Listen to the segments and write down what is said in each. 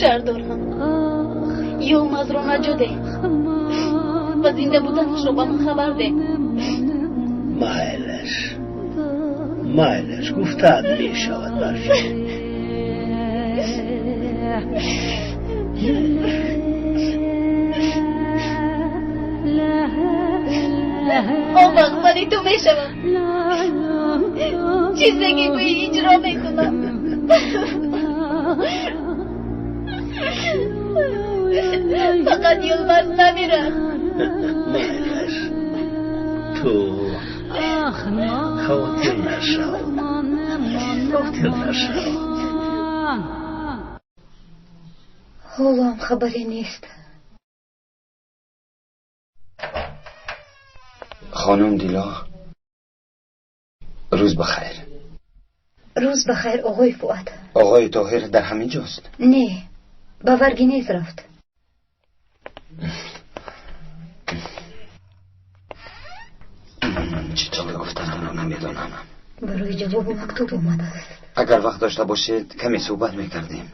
Шар дорам. Йилмазро наҷот деҳ ва зинда буданашро ба ман хабар деҳ. Майлаш, майлаш, гуфтаат мешавад, Барфин. Он вақт мани ту мешавам. Чизе ки гӯӣ иҷро мекунам. Фақат Йилмаз намирад. Майлаш, ту хавотир нашав, хавотир нашав. Ҳоло ҳам хабаре нест. Хонум Дило, рӯз бахайр. Рӯз бахайр, оғои Фуад. Оғои Тоҳир дар ҳамин ҷост? Не, ба Варгинез рафт. Чӣ тавр гуфтанамро намедонам. Барои ҷавобу мактуб омадааст. Агар вақт дошта бошед, каме суҳбат мекардем.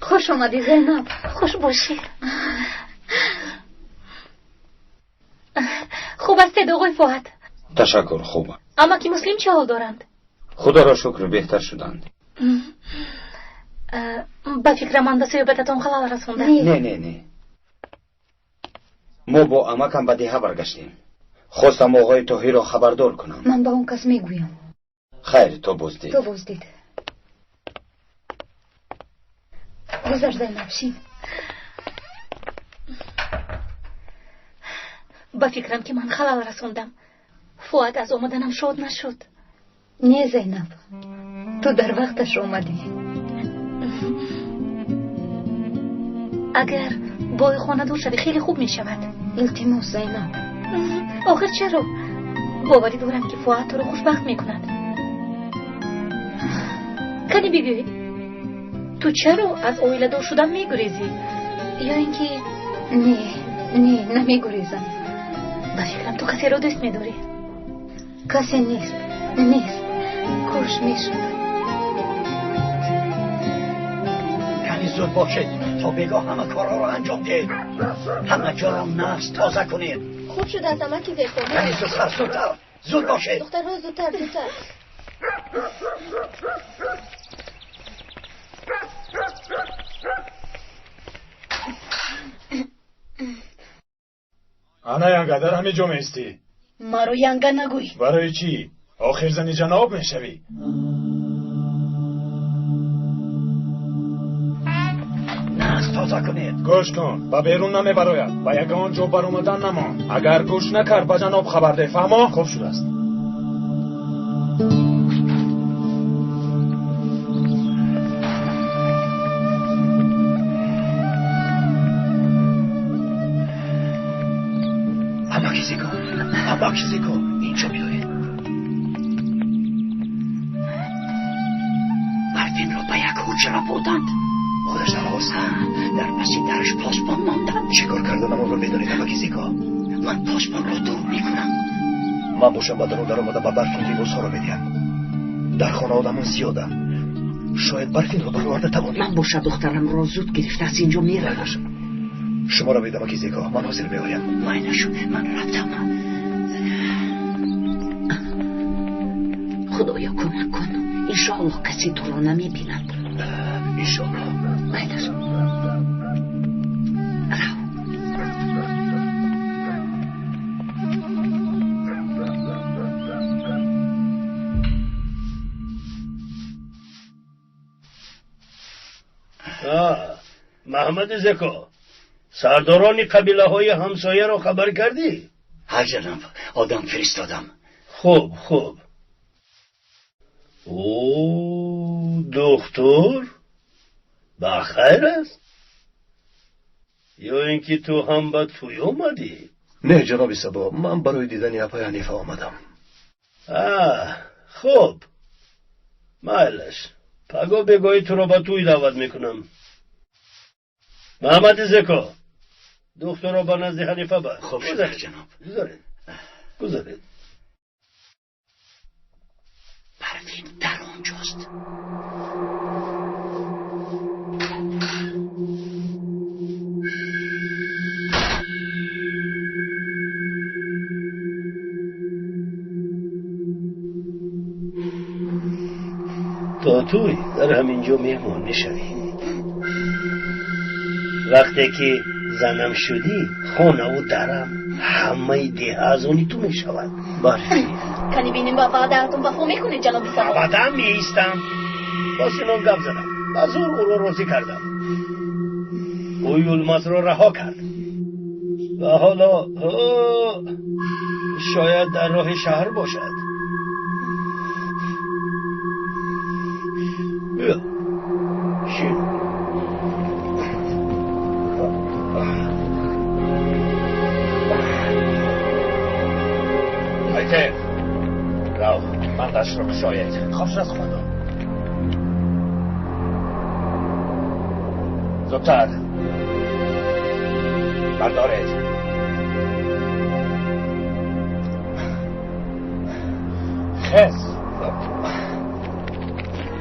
Хуш омадӣ, Зайнаб. Хуш бошӣ. Хуб ҳастед, оғои Фуад? Ташаккур, хубам. Амаки Муслим чӣ ҳол доранд? Худоро шукр, беҳтар шуданд. Ба фикрам, ман ба суҳбататон халал расондам. Не, не, не, мо бо амакам ба деҳа баргаштем. Хостам оғои Тоҳирро хабардор кунам. Ман ба он кас мегӯям. Хайр, то боздид. То боздид. Гузар, Зайнаб, шин. Ба фикрам, ки ман халал расондам. Фуад аз омаданам шод нашуд. Не, Зайнаб, ту дар вақташ омадӣ. Агар бои хонадор шавӣ, хеле хуб мешавад. Илтимос, Зайнаб. Охир чаро? Боварӣ дорам, ки Фуад туро хушбахт мекунад. Кани бигӯй, ту чаро аз оиладор шудан мегурезӣ? Ё ин ки Не, не, намегурезам. Ба фикрам, ту касеро дӯст медорӣ. Касе нест, нест. Кош мешуд. Кани зуд бошед, то бегоҳ ҳама корҳоро анҷом диҳед. Ҳама ҷоро нағз тоза кунед. Хуб шудааст, амаки Зеко. Кани зудтар, зудтар, зуд бошед. Духтарҳо, зудтар, зудтар. Ана, янга, дар ҳамин ҷо меистӣ? Маро янга нагӯй. Барои чӣ? Охир зани ҷаноб мешавӣ. Нағз тоза кунед. Гӯш кун, ба берун намебарояд, ба ягон ҷо баромадан намон. Агар гӯш накард, ба ҷаноб хабар деҳ, фаҳмо? Хуб шудааст. Амаки Зико, амаки Зико, инҷо биёед. Барфинро ба як ҳуҷра бурданд. Худаш дар ост. Дар паси дараш посбон монданд. Чӣ кор карданамонро медонед, амаки Зико? Ман посбонро дур мекунам. Ман бошам, ба дарун даромада, ба Барфин либосҳоро медиҳам. Дар хона одамон зиёданд. Шояд Барфинро бароварда тавонем. Ман боша духтарамро зуд гирифта аз инҷо меравам. Шумо равед, амаки Зико, ман ҳозир меоям. Майнашу, ман рафтам. Худоё, кӯмак кун. Иншоаллоҳ, касе туро намебинад. Иншоаллоҳ. Майнаш, рав. Маҳмади Зеко, сардорони қабилаҳои ҳамсояро хабар кардӣ? Ҳа, ҷаноб, одам фиристодам. Хуб, хуб. О, духтур, ба хайр аст? Ё ин ки ту ҳам ба тӯй омадӣ? Не, ҷаноби Сабо, ман барои дидани апай Ҳанифа омадам. Хуб, майлаш, паго бегоҳӣ туро ба тӯй даъват мекунам. Маҳмади Зеко, духтурро ба назди Ҳанифа бар. Хуб шуда, ҷаноб. Гузаред, гузаред. Парвин дар он ҷост. аст. То туй дар ҳамин ҷо меҳмон мешавӣ. Вақте ки занам шудӣ, хонаву дарам ҳамаи деҳа аз они ту мешавад. Барфи. Кани бинем ба ваъдаатон вафо мекунед, ҷаноби Сабо? Абадан меистам. Бо Синон гап задам. Ба зур ӯро розӣ кардам. Ӯ Юлмазро раҳо кард. Ва ҳоло шояд дар роҳи шаҳр бошад. Биё. Шин. Айтер, рав, бандашро кушоед. Хош аз худо. Зудтар. Бардоред. Хез.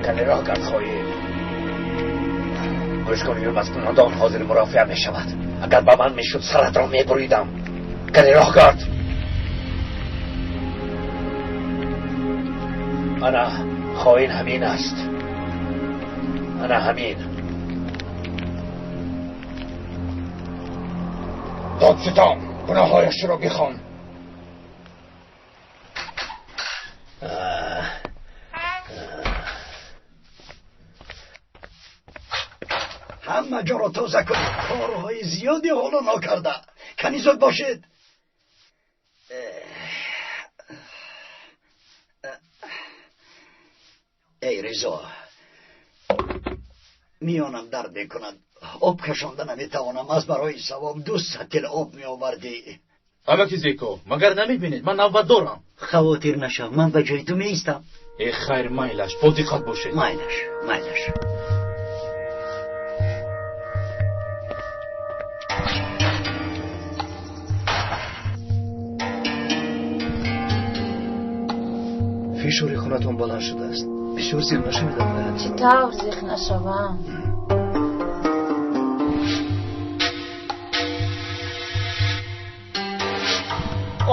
Кани роҳ кард хоҳӣ. Гӯш кун, Юлмаз кунандон ҳозир мурофиа мешавад. Агар ба ман мешуд, саратро мебуридам. Кани роҳ кард. Ана хоин ҳамин аст. Ана ҳамин. Додситон, гуноҳҳояшро бихон. Ҳама ҷоро тоза кунед. Корҳои зиёде ҳоло нокарда. Кани зуд бошед. Эй Ризо, миёнам дард мекунад. Об кашонда наметавонам. Аз барои савоб 2 сатил об меовардӣ. Амаки Зеко, магар намебинед? Ман навбат дорам. Хавотир нашав, ман ба ҷои ту меистам. Э хайр, майлаш, бо диққат бошед. Майлаш, майлаш. Фишори хунатон баланд шудааст. Бисёр зиқ нашавед. Чӣ тавр зиқ нашавам?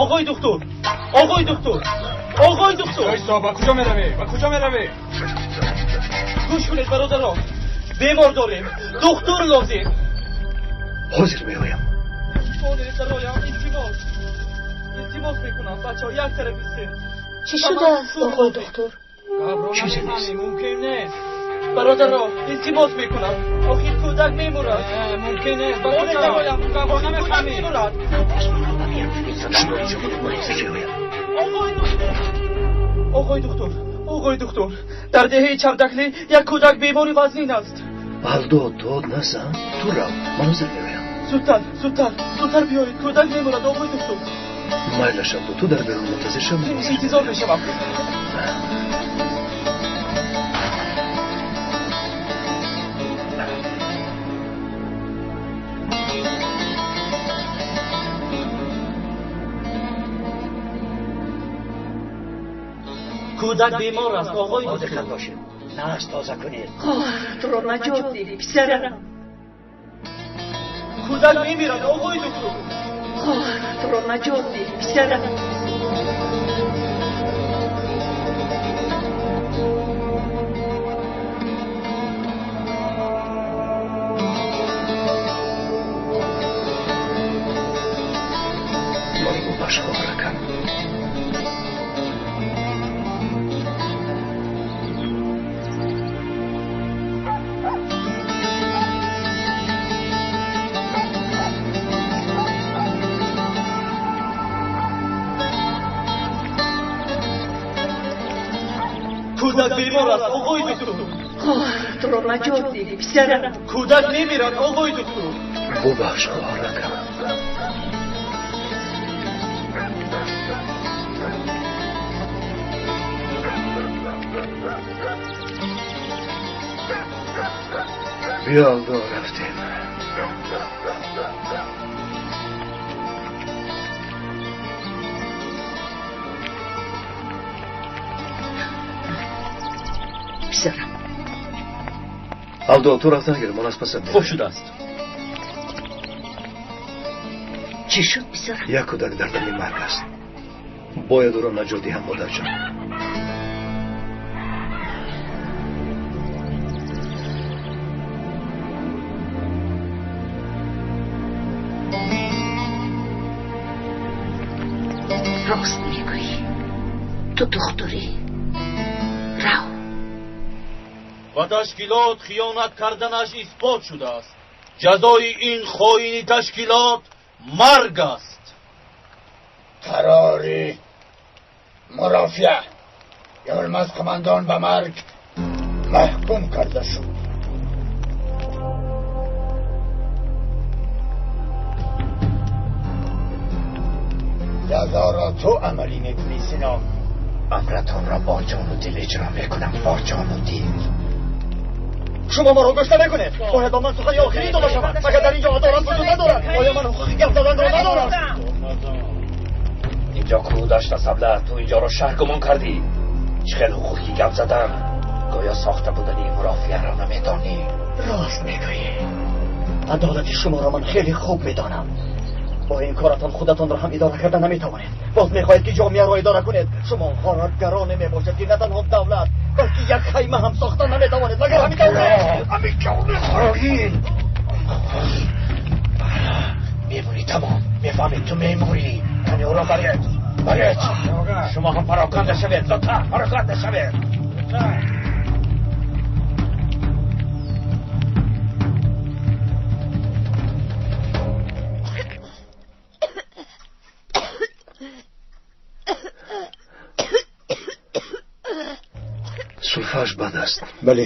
Оғои духтур! Оғои духтур! Оғои духтур! Айсо, ба куҷо меравӣ? Ба куҷо меравӣ? Гӯш кунед, бародарон. Бемор дорем. Духтур лозим. Ҳозир меоям. Дароям, илтимос. Илтимос мекунам, бачаҳо, як тараф истед. Чӣ шудааст, оғои духтур? Чизе нест. Мумкин нест. Бародарон, илтимос мекунам. Охир кӯдак мемурад. Мумкин нест. Бародарон, кӯдак мемурад. Оғои духтур, оғои духтур, дар деҳаи Чардакли як кӯдак бемори вазнин аст. Алдо, дод назан. Ту рав, ман ҳозир меоям. Зудтар, зудтар, зудтар биёед, кӯдак мемурад, оғои духтур. Майлаш, Абдо, ту дар берун мунтазир шав. Интизор мешавам. Кӯдак бемор аст, оғои духтур. Диққат бошед. Нағз тоза кунед. Хоҳаратро наҷот деҳ, писарам. Кӯдак мемирад, оғои духтур. Хоҳаратро наҷот деҳ, писарам. Маро бубахш, хоҳаракам. Кӯдак бемор аст, оғои духтур. Хоҳаратро наҷот деҳ, писарам. Кӯдак мемирад, оғои духтур. Бубахш, хоҳаракам. Биё, Алдо, рафтем. Алдо, ту рафтан гир, ман аз пасат меоям. Хуб шудааст. Чӣ шуд, писарам? Як кӯдак дар дами марг аст. Бояд ӯро наҷот диҳам, модарҷон. Рост мегӯӣ. Ту духтурӣ. Рав. Ба ташкилот хиёнат карданаш исбот шудааст. Ҷазои ин хоини ташкилот марг аст. Қарори мурофиа Юлмаз қумандон ба марг маҳкум карда шуд. Ҷазоро ту амалӣ мекунӣ, Сино. Амратонро бо ҷону дил иҷро мекунам, бо ҷону дил. Шумо маро гӯш намекунед. Бояд ба ман сухани охирин дода шавад. Магар дар инҷо адолат вуҷуд надорад? Оё ман ҳуқуқи гап заданро надорам? Инҷо кӯҳ дашт аст, абла. Ту инҷоро шаҳр гумон кардӣ. Чӣ хел ҳуқуқи гап задан? Гӯё сохта будани мурофиаро намедонӣ. Рост мегӯӣ. Адолати шуморо ман хеле хуб медонам. Бо ин коратон худатонро ҳам идора карда наметавонед. Боз мехоҳед ки ҷомеаро идора кунед. Шумо ғоратгароне мебошед ки на танҳо давлат, балки як хайма ҳам сохта наметавонед. Магар ҳамин тавр нест? Ҳамин ҷони хоин! Мемурӣ, тамом. Мефаҳмед, ту мемурӣ. Яъне ӯро баред. Баред. Шумо ҳам пароканда шавед. Зудтар пароканда шавед. Сулфааш бад аст. Бале,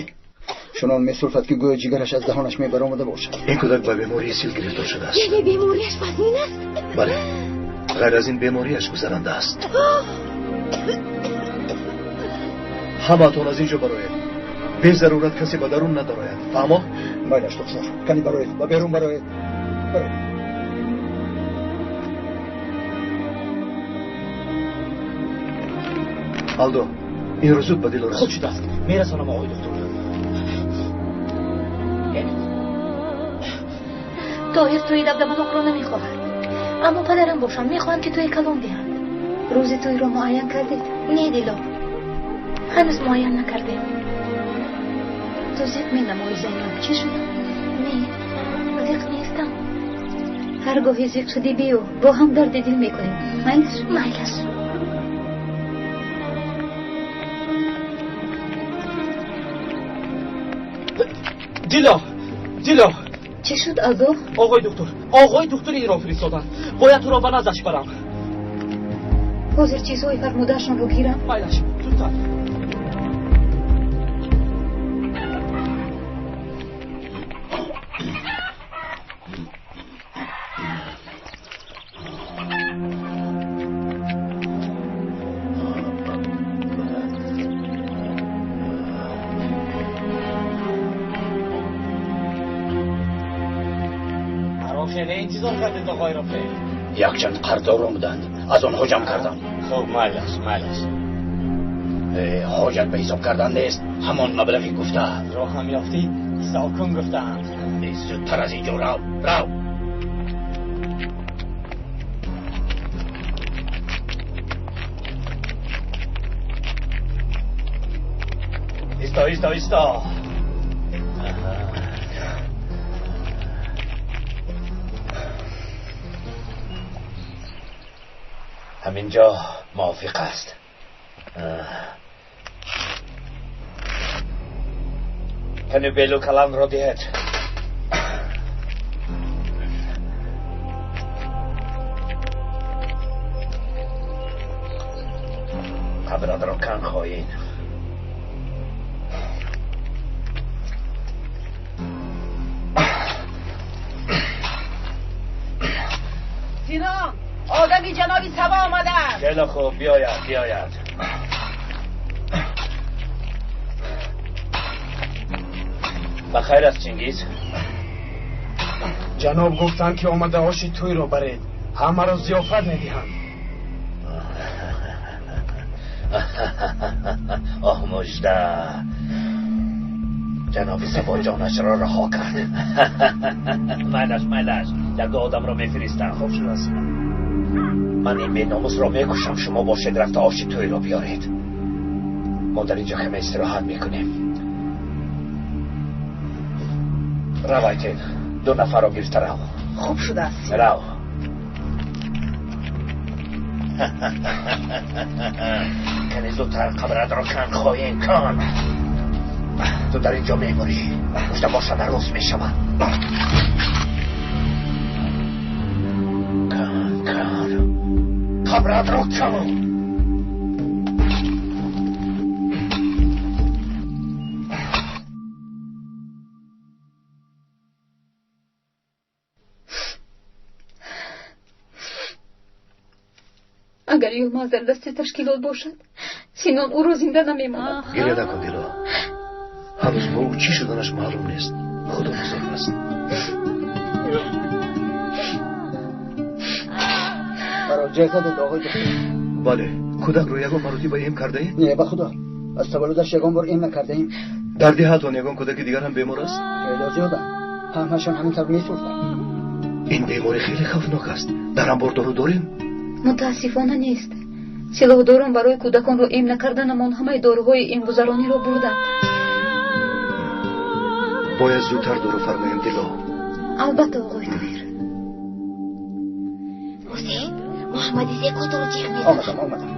чунон месулфад ки гӯё ҷигараш аз даҳонаш мебаромада бошад. Ин кӯдак ба бемории сил гирифтор шудааст. Яъне бемориаш вазнин аст? Бале, ғайр аз ин бемориаш гузаранда аст. Ҳамаатон аз инҷо бароед. Безарурат касе ба дарун надарояд. Фаҳмо? Майлаш, духтур. Кани бароед, ба берун бароед. Бароед. Алдо, инро зуд ба дило расон. Хуб шудааст. Мерасонам, оғои духтур. Тоҳир тӯи дабдабанокро намехоҳад. Аммо падарам бошанд, мехоҳанд ки тӯи калон диҳанд. Рӯзи тӯйро муайян кардед? Не, Дило. Ҳанӯз муайян накардем. Ту зиқ менамоӣ, Зайнаб. Чӣ шуд? Не, зиқ нестам. Ҳар гоҳе зиқ шудӣ биё, бо ҳам дарди дил мекунем. Майлаш? Майлаш. Дило, Дило. Чӣ шуд, Алдо? Оғои духтур, оғои духтури инро фиристоданд. Бояд туро ба наздаш барам. Ҳозир чизҳои фармудаашонро гирам? Майлаш, зудтар. Якчанд қарздор омаданд. Аз онҳо ҷамъ кардам. Хуб, майлаш, майлаш. Ҳоҷат ба ҳисоб кардан нест. Ҳамон маблағи гуфта. Роҳ ҳам ёфтӣ, ҳисоб кун гуфтаанд. Зудтар аз инҷо рав, рав. Исто, исто, исто. ҳаминҷо мувофиқ аст. Кани белу каланро диҳед. Қабратро кан хоҳед. Сино, одами ҷаноби Сабо омадааст. Хеле хуб, биёяд, биёяд. Ба хайр аст, Чингиз? Ҷаноб гуфтанд ки омада оши тӯйро баред. Ҳамаро зиёфат медиҳанд. Оҳ, мужда. Ҷаноби Сабо ҷонашро раҳо кард. Майлаш, майлаш, як ду одамро мефиристам. Хуб шудааст. Ман ин беномусро мекушам, шумо бошед рафта оши тӯйро биёред. Мо дар инҷо каме истироҳат мекунем. Рав, Айтин, ду нафарро гирифта рав. Хуб шудааст. Рав. Кане зудтар қабратро кан, хоин, кан. Ту дар инҷо мемурӣ. Мужда бошад, арӯс мешавад. Кан, кан. Қабратро кан. Агар Юлмаз дар дасти ташкилот бошад, Синон ӯро зинда намемонад. Гиря накун, Дило. Ҳанӯз бо ӯ чӣ шуданаш маълум нест. Худо бузург аст. Маро ҷазо дод, оғои доктор. Бале, кӯдакро ягон маротиба эм кардаед? Не, ба худо. Аз таваллудаш ягон бор эм накардаем. Дар деҳатон ягон кӯдаки дигар ҳам бемор аст? Хело зиёданд. Ҳамашон ҳамин тавр месӯзанд. Ин беморӣ хеле хавфнок аст. Дар амбор дору дорем? Мутаассифона нест. Силоҳдорон барои кӯдаконро эм накарданамон ҳамаи доруҳои эмгузарониро бурданд. Бояд зудтар дору фармоем, Дило. Албатта, оғои Тоҳир. Ҳусейн, Муҳаммади Зеко туро ҷиғ мезанад. Омадам, омадам.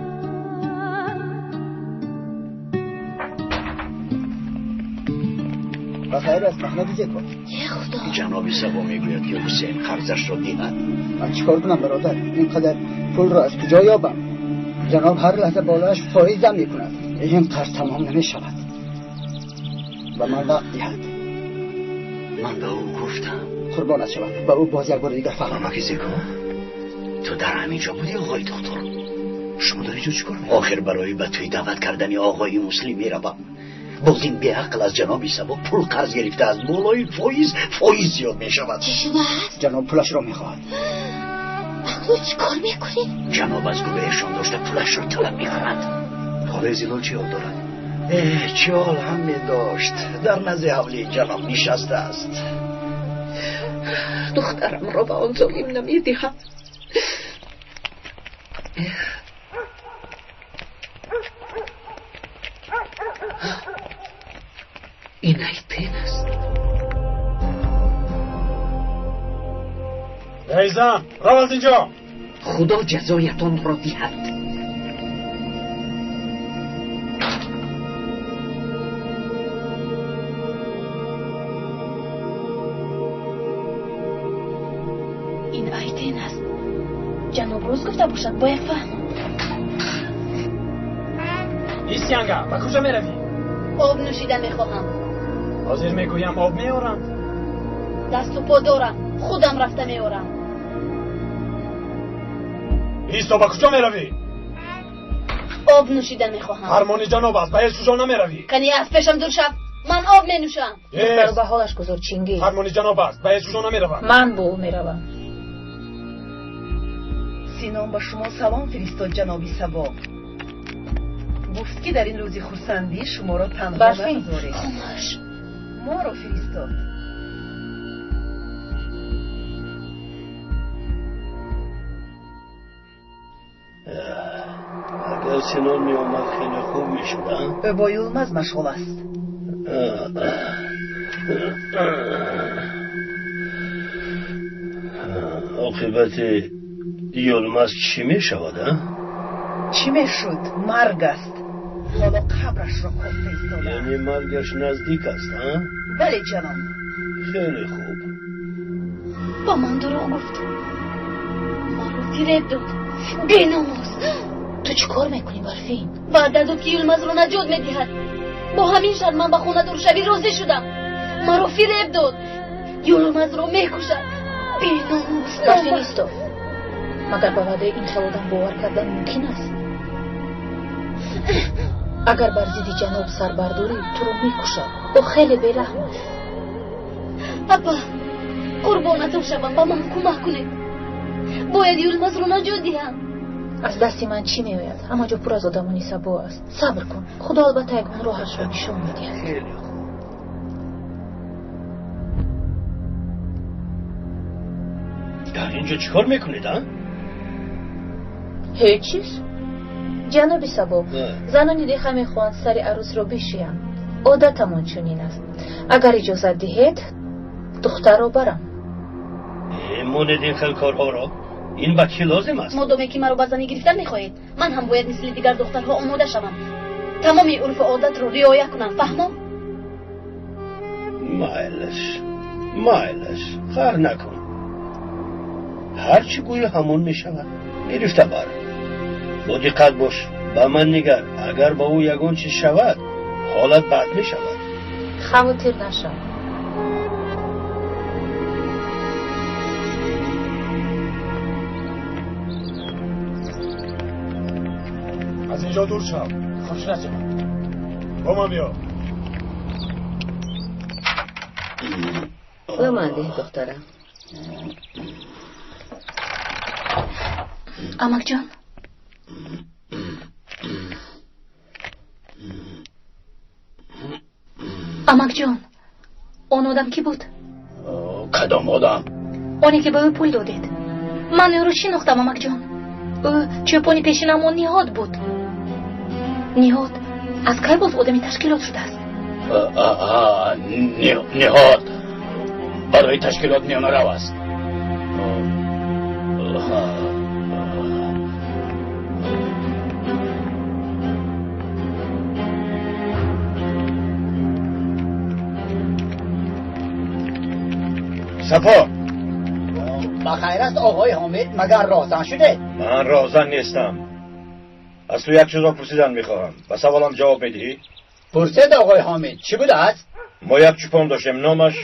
Ба хайр аст, Маҳмади Зеко. Э худо. Ҷаноби Сабо мегӯяд, ки Ҳусейн қарзашро диҳад. Ман чӣ кор кунам, бародар? Ин қадар пулро аз куҷо ёбам? Ҷаноб ҳар лаҳза болояш фоиз зам мекунад. Ин қарз тамом намешавад. Ба ман вақт диҳад. Ман ба ӯ гуфтам. Қурбонат шавам. Ба ӯ боз як бори дигар фаҳмам. Амаки Зеко, ту дар ҳамин ҷо будӣ, оғои доктор? Шумо дар инҷо чӣ кор мекунед? Охир барои ба тӯй даъват кардани оғои муслим меравам. Боз ин беақл аз ҷаноби Сабо пул қарз гирифтааст. Болои фоиз, фоиз зиёд мешавад. Чӣ шудааст? Ҷаноб пулашро мехоҳад. Акнун чӣ кор мекунӣ? Ҷаноб аз гурӯҳашон дошта пулашро талаб мекунад. Холаи Зилол чӣ ҳол дорад? Чӣ ҳол ҳам медошт. Дар назди ҳавлии ҷаноб нишастааст. Духтарамро ба он золим намедиҳам. Ин Айтин аст. Эй зан, рав аз инҷо. Худо ҷазоятонро диҳад. Ин Айтин аст. Ҷаноб рост гуфта бошад, бояд фаҳмам. Истянга, ба куҷо меравӣ? Об нӯшида мехоҳам. Ҳозир мегӯям, об меоранд. Дасту по дорам, худам рафта меорам. Исто, ба куҷо меравӣ? Об нӯшида мехоҳам. Фармони ҷаноб аст, ба ҳеҷ куҷо намеравӣ. Кани аз пешам дур шав, ман об менӯшам. Духтаро ба ҳолаш гузор, Чингиз. Фармони ҷаноб аст, ба ҳеҷ куҷо намеравам. Ман бо ӯ меравам. Синон ба шумо салом фиристод, ҷаноби Сабо. Гуфт, ки дар ин рӯзи хурсандӣ шуморо танҳо нагузоред. Хомӯш. Моро фиристод. Агар Синон меомад, хеле хуб мешуд. Ӯ бо Юлмаз машғул аст. Оқибати Юлмаз чӣ мешавад, а? Чӣ мешуд? Марг аст. Ҳоло қабрашро кофта истодаанд. Яъне маргаш наздик аст, а? Бале, ҷаноб. Хеле хуб. Ба ман дурӯғ гуфт. Маро фиреб дод. Беномус. Ту чӣ кор мекунӣ, Барфин? Ваъда дод, ки Юлмазро наҷот медиҳад. Бо ҳамин шарт ман ба хонадоршавӣ розӣ шудам. Маро фиреб дод. Юлмазро мекушад. Беномус. Барфин, исто. Магар ба ваъдаи ин хел одам бовар кардан мумкин аст? Агар бар зидди ҷаноб сар бардорӣ, туро мекушад. Ӯ хеле бераҳм аст. Апа, қурбонатон шавам, ба ман кӯмак кунед. Бояд Юлмазро наҷот диҳам. Аз дасти ман чӣ меояд? Ҳама ҷо пур аз одамони сабо аст. Сабр кун, худо албатта ягон роҳашро нишон медиҳад. Хеле хуб. Дар инҷо чӣ кор мекунед, а? Ҳеҷ чиз. Ҷаноби Сабо, занони деҳа мехоҳанд сари арӯсро бишӯянд. Одатамон чунин аст. Агар иҷозат диҳед, духтарро барам. Монед ин хел корҳоро. Ин ба чӣ лозим аст? Модоме ки маро ба занӣ гирифтан мехоҳед, ман ҳам бояд мисли дигар духтарҳо омода шавам. Тамоми урфу одатро риоя кунам, фаҳмо? Майлаш, майлаш, қаҳр накун. Ҳар чӣ гӯӣ ҳамон мешавад. Гирифта бар. Бо диққат бош, ба ман нигар. Агар ба ӯ ягон чиз шавад, ҳолат бад мешавад. Хавотир нашав. Аз инҷо дур шав. Хуш нашав. Бо ман биё. Ба ман деҳ, духтарам. Амакҷон. Амакҷон, он одам кӣ буд? Кадом одам? Оне ки ба ӯ пул додед. Ман ӯро шинохтам, амакҷон. Ӯ чӯпони пешинамон Ниҳод буд. Ниҳод аз кай боз одами ташкилот шудааст? Ниҳод барои ташкилот миёнарав аст. Сафо! Ба хайр аст, оғои Ҳомид, магар роҳзан шудед? Ман роҳзан нестам. Аз ту як чизро пурсидан мехоҳам. Ба саволам ҷавоб медиҳӣ? Пурсед, оғои Ҳомид, чӣ будааст? Мо як чӯпон доштем, номаш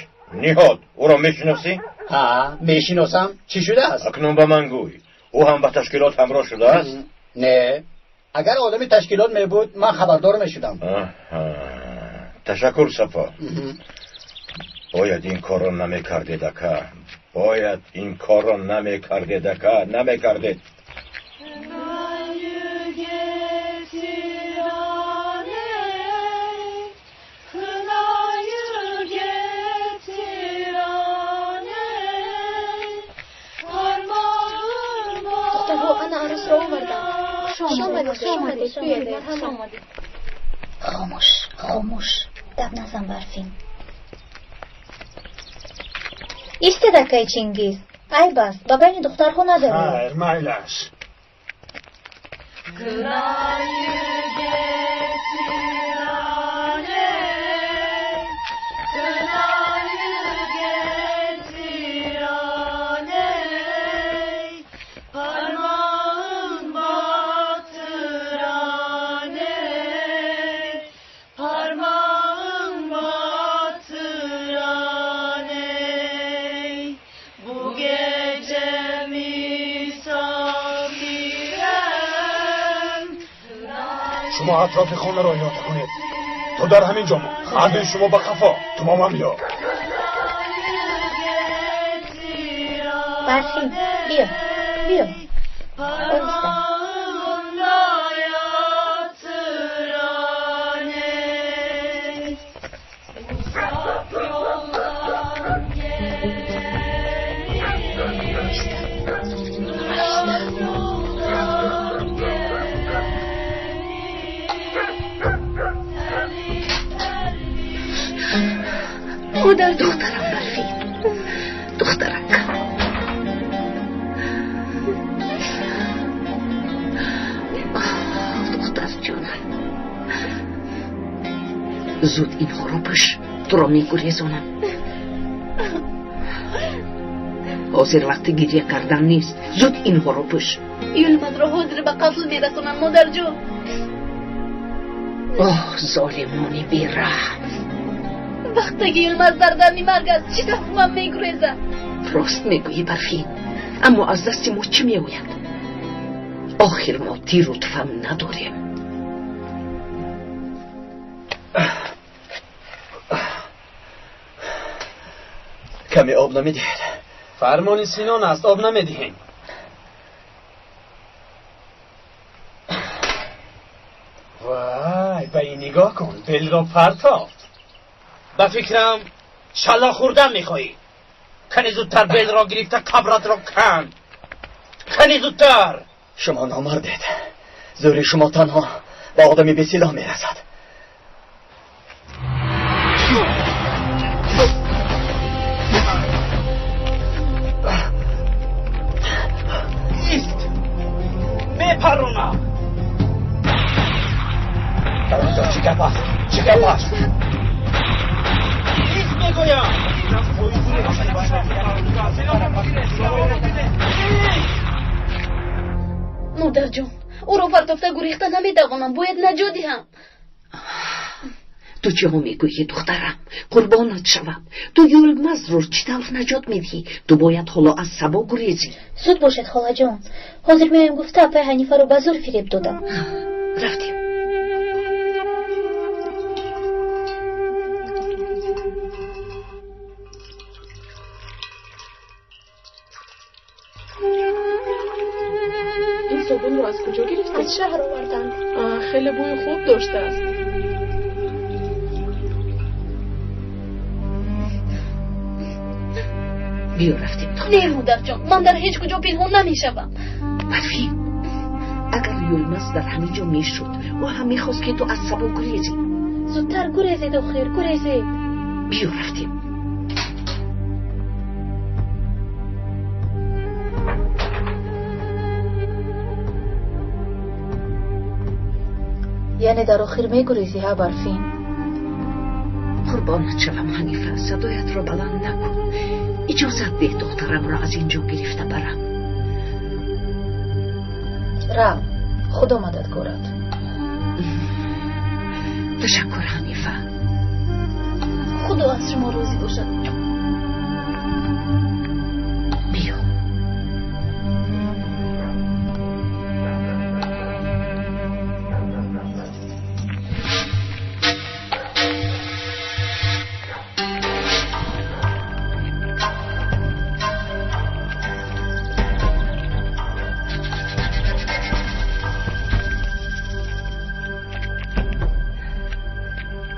Ниҳод. Ӯро мешиносӣ? Ҳа, мешиносам. Чӣ шудааст? Акнун ба ман гӯй, ӯ ҳам ба ташкилот ҳамроҳ шудааст? Не. Агар одами ташкилот мебуд, ман хабардор мешудам. Ташаккур, Сафо. Бояд ин корро намекардед, ака. Бояд ин корро намекардед, ака, намекардед. Духтарҳо ана арӯсро оварданд. Хуш омадед, хуш омадед. Хомӯш, хомӯш, гап назан, Барфин. Истед, акаи Чингиз, айб аст, ба байни духтарҳо надароед. Хайр, майлаш. Шумо атрофи хонаро иҳота кунед. Ту дар ҳамин ҷо мон. Ҳардуи шумо ба қафо. Ту бо ман биё. Барфин, биё, биё. Оҳиста. Модар, духтарам Барфин, духтарак. Духтарҷонам, зуд инҳоро пӯш, туро мегурезонам. Ҳозир вақти гиря кардан нест. Зуд инҳоро пӯш. Юлмазро ҳозир ба қатл мерасонанд, модарҷон. Оҳ, золимони бераҳм. Вақте ки Юлмаз дар дами марг аст, чӣ тавр ман мегурезам? Рост мегӯӣ, Барфин, аммо аз дасти мо чӣ меояд? Охир мо тиру туфанг надорем. Каме об намедиҳед? Фармони Синон аст, об намедиҳем. Вай, ба ин нигоҳ кун, белро партофт. Ба фикрам шаллоқ хӯрдан мехоҳӣ. Кани зудтар белро гирифта қабратро кан. Кани зудтар. Шумо номардед. Зӯри шумо танҳо ба одами бесилоҳ мерасад. Ист! Мепаронам. Дар он ҷо чӣ гап аст? Чӣ гап аст? Ист мегӯям. Модарҷон, ӯро партофта гурехта наметавонам, бояд наҷот диҳам. Ту чиҳо мегӯӣ, духтарам? Қурбонат шавам. Ту Юлмазро чӣ тавр наҷот медиҳӣ? Ту бояд ҳоло аз Сабо гурезӣ. Зуд бошед, холаҷон. Ҳозир меоем гуфта апаи Ҳанифаро ба зӯр фиреб додам. Рафтем. Ин собунро аз куҷо гирифтед? Аз шаҳр оварданд. Хеле бӯи хуб доштааст. Биё рафтем. Не, модарҷон, ман дар ҳеҷ куҷо пинҳон намешавам. Барфин, агар Юлмаз дар ҳамин ҷо мешуд, ӯ ҳам мехост ки ту аз Сабо гурезӣ. Зудтар гурезед, охир, гурезед. Биё рафтем. Яъне дар охир мегурезӣ, ҳа, Барфин? Қурбонат шавам, Ҳанифа, садоятро баланд накун. Иҷозат деҳ духтарамро аз ин ҷо гирифта барам. Рав, Худо мададгорат. Ташаккур, Ҳанифа. Худо аз шумо розӣ бошад. Биё.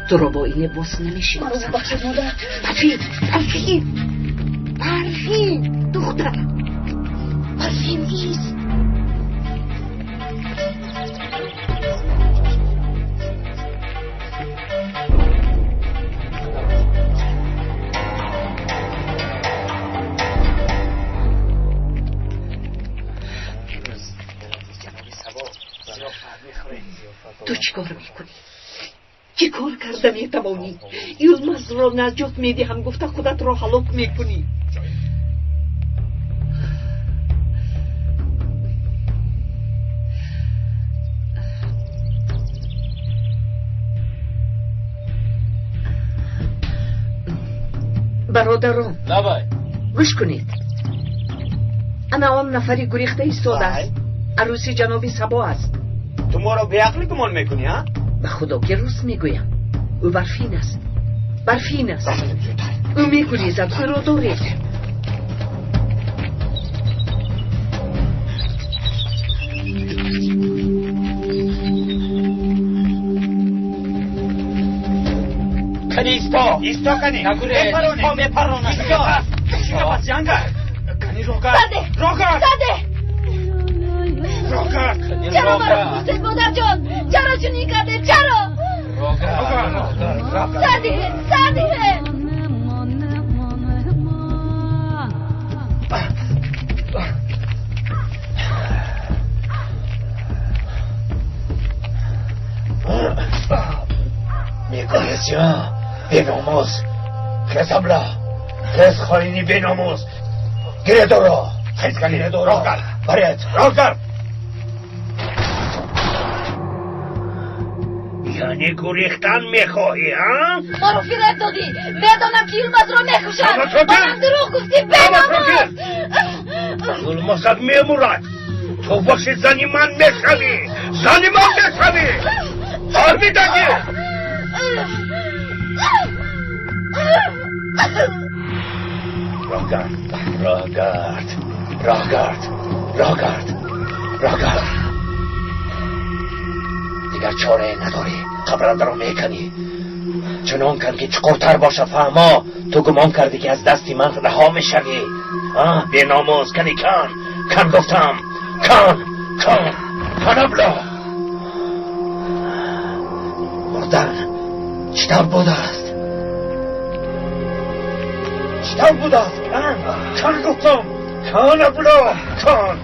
Туро бо ин либос намешиносам. Маро бубахшед, модар. Барфин, Барфин, Барфин, духтарам. Барфин, ист. Ту чӣ кор мекунӣ? Чӣ кор карда метавонӣ? Юлмазро наҷот медиҳам гуфта худатро ҳалок мекунӣ. Бародарон, гӯш кунед. Ана он нафари гурехта истодааст. Арӯси ҷаноби Сабо аст. Ту моро беақлӣ гумон мекунӣ, ҳа? Ба Худо ки рост мегӯям. Ӯ Барфин аст. Барфин аст. Ӯ мегурезад, ӯро доред. Кани исто! Исто кани! Нагурез! Мепаронӣ! Мепаронам! Исто! Чӣ гап аст, янга? Кани роҳ гард! Саде! Роҳ гард! Саде! Роҳ гард! Чаро маро куштед, модарҷон? Чаро чунин кардед? Чаро? Роҳ гард! Сар диҳед, сар диҳед! Мегурезӣ, а? Беномус! Хез абла! Хез хоини беномус! Гире доро! Хез кани! Гире доро! Роҳ гард! Баред! Роҳ гард! Яъне гурехтан мехоҳӣ, а? Маро фиреб додӣ. Медонам ки Юлмазро мекушад. Тамошо Ба ман кар! дурӯғ гуфтӣ, Тамошо беномус! кар! Юлмазат мемурад. Ту боши зани ман мешавӣ. Зани ман мешавӣ. Фаҳмидагӣ? Роҳ гард! Роҳ гард! Роҳ гард! Роҳ гард! Роҳ гард! Дигар чорае надорӣ. Қабрандаро меканӣ. Чунон кан ки чуқуртар бошад, фаҳмо. Ту гумон кардӣ ки аз дасти ман раҳо мешавӣ. Беномус, кани кан. Кан гуфтам. Кан, кан, кан абла. Мурдан чӣ тавр будааст? Чӣ тавр будааст? Кан, кан гуфтам. Кан абла, кан.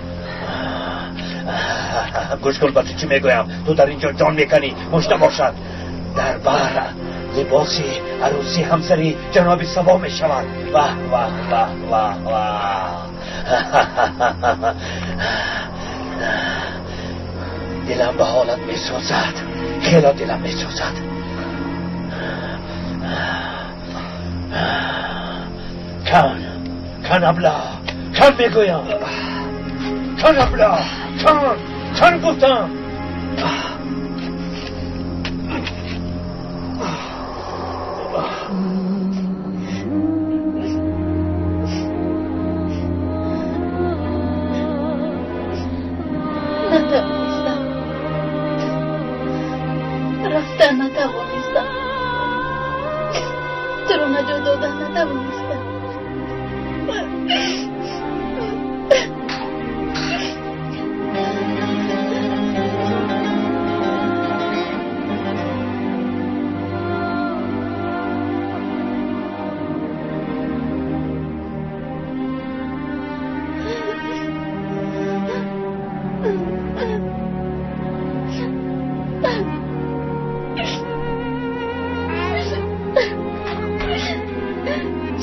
Гӯш кун ба ту чӣ мегӯям. Ту дар ин ҷо ҷон меканӣ, мужда бошад. Дар бар либоси арӯсӣ ҳамсари ҷаноби Сабо мешавад. Ваҳ, ваҳ, ваҳ, ваҳ, ваҳ. Дилам ба ҳолат месӯзад. Хело дилам месӯзад. Кан, кан абла, кан мегӯям. Кан абла, кан, кан гуфтам. Натавонистам. Рафта натавонистам. Туро наҷот дода натавонистам.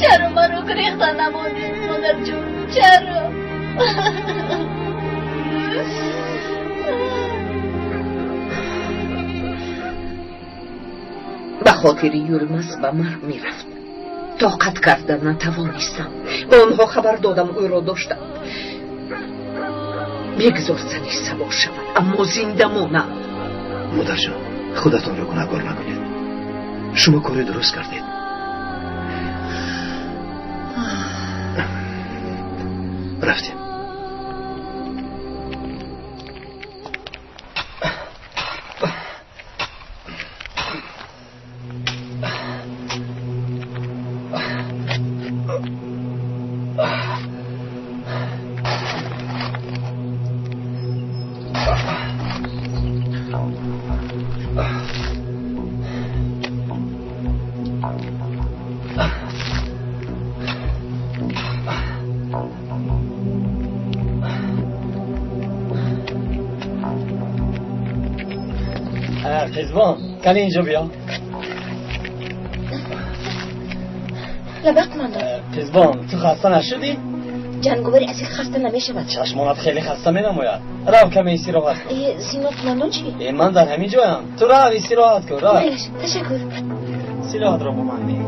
Чаро маро гурехта намондӣ, модарҷон? Чаро? Ба хотири Юлмаз ба марг мерафт. Тоқат карда натавонистам. Ба онҳо хабар додам, ӯро доштанд. Бигзор зани Сабо шавад, аммо зинда монад. Модарҷон, худатонро гунаҳкор накунед. Шумо кори дуруст кардед. Рафтем. Қизбон, кани инҷо биё. Лабақ командор. Қизбон, ту хаста нашудӣ? Ҷанговари асил хаста намешавад. Чашмонат хеле хаста менамояд. Рав каме истироҳат кун. Сино командон чӣ? Ман дар ҳамин ҷоям. Ту рав истироҳат кун, рав. Майлаш, ташаккур. Силоҳатро бо ман деҳ.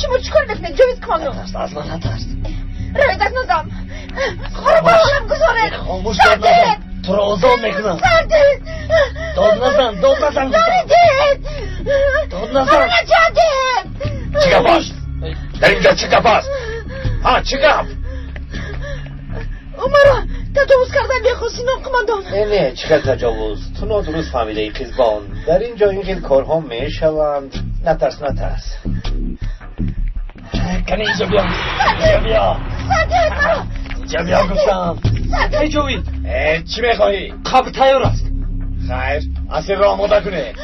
شما چیکار میکنید جاوید کامران؟ نترس، از من نترس. روید از نظام. خورو باشم گذارید. خاموش داد نزن، تو رو آزاد میکنم. سردید. داد نزن، داد نزن. یاریدید. داد نزن. نجاتید. چی گپ است؟ در اینجا چی گپ است؟ ها چی گپ؟ او مرا تجاوز کردن میخواست سینان قماندان. نه چقدر تجاوز؟ تو نادرست فهمیده ای قیزبان. در اینجا این خیل کارها میشوند. نترس نترس. کنی اینجا بیا، اینجا بیا. Сар диҳед маро. Инҷа биё гуфтам. Эй Ҷовид, чӣ мехоҳӣ? Қабр тайёр аст. Хайр, асирро омода кунед.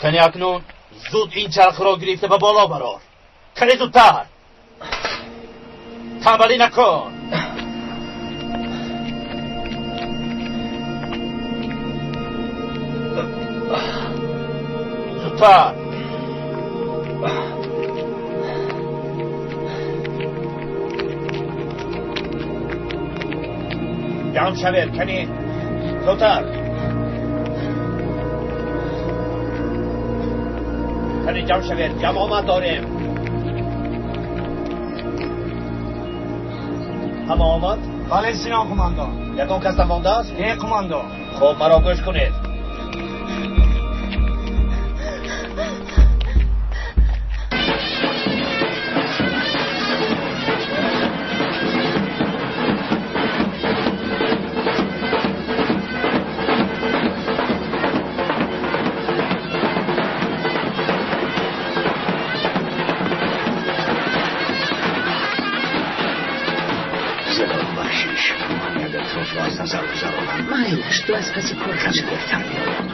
Кани акнун зуд ин чархро гирифта ба боло барор. Кани зудтар. Танбалӣ накун. Зудтар. Ҷамъ шавед, кани зудтар. Кани ҷамъ шавед, ҷамъомад дорем. Ҳама омад? Бале, синон қумандон. Ягон кас намондааст? Не, қумандон. Хуб, маро гӯш кунед. Майлаш, ту аз паси кор каме дертар меоям.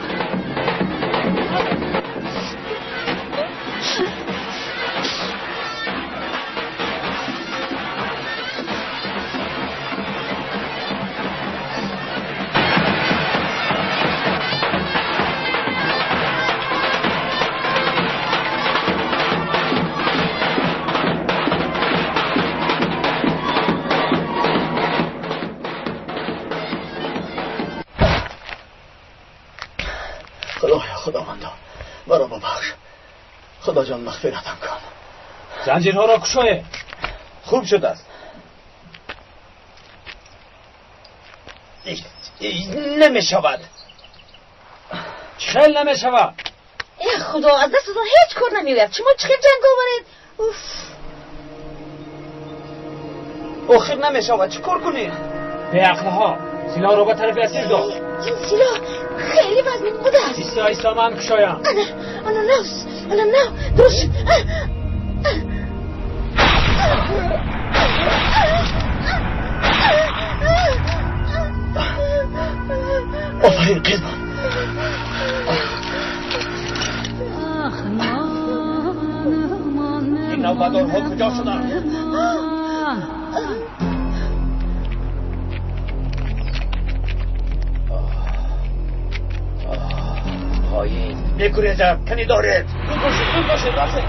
خدایا، خداوندا، مرا ببخش. خدا جان مغفرتم کن. زنجیرها را کشایه. خوب شده است. نمیشود. خیلی نمیشود. ای خدا، از دستتون هیچ کار نمیآید. شما چه جنگ آورید؟ اوف. آخر نمیشود. چه کار کنی؟ بیعقلها، سلاح را به طرف اسیر داد. این سلاح خیلی وزنین بوده است. ایستا ایستا، من کشایم. انا انا ناس انا نه درست. آفرین قیزمان. این نوبدارها کجا شدند؟ پایین میگریزم. کنی دارید. زود باشید، زود باشید، رفته.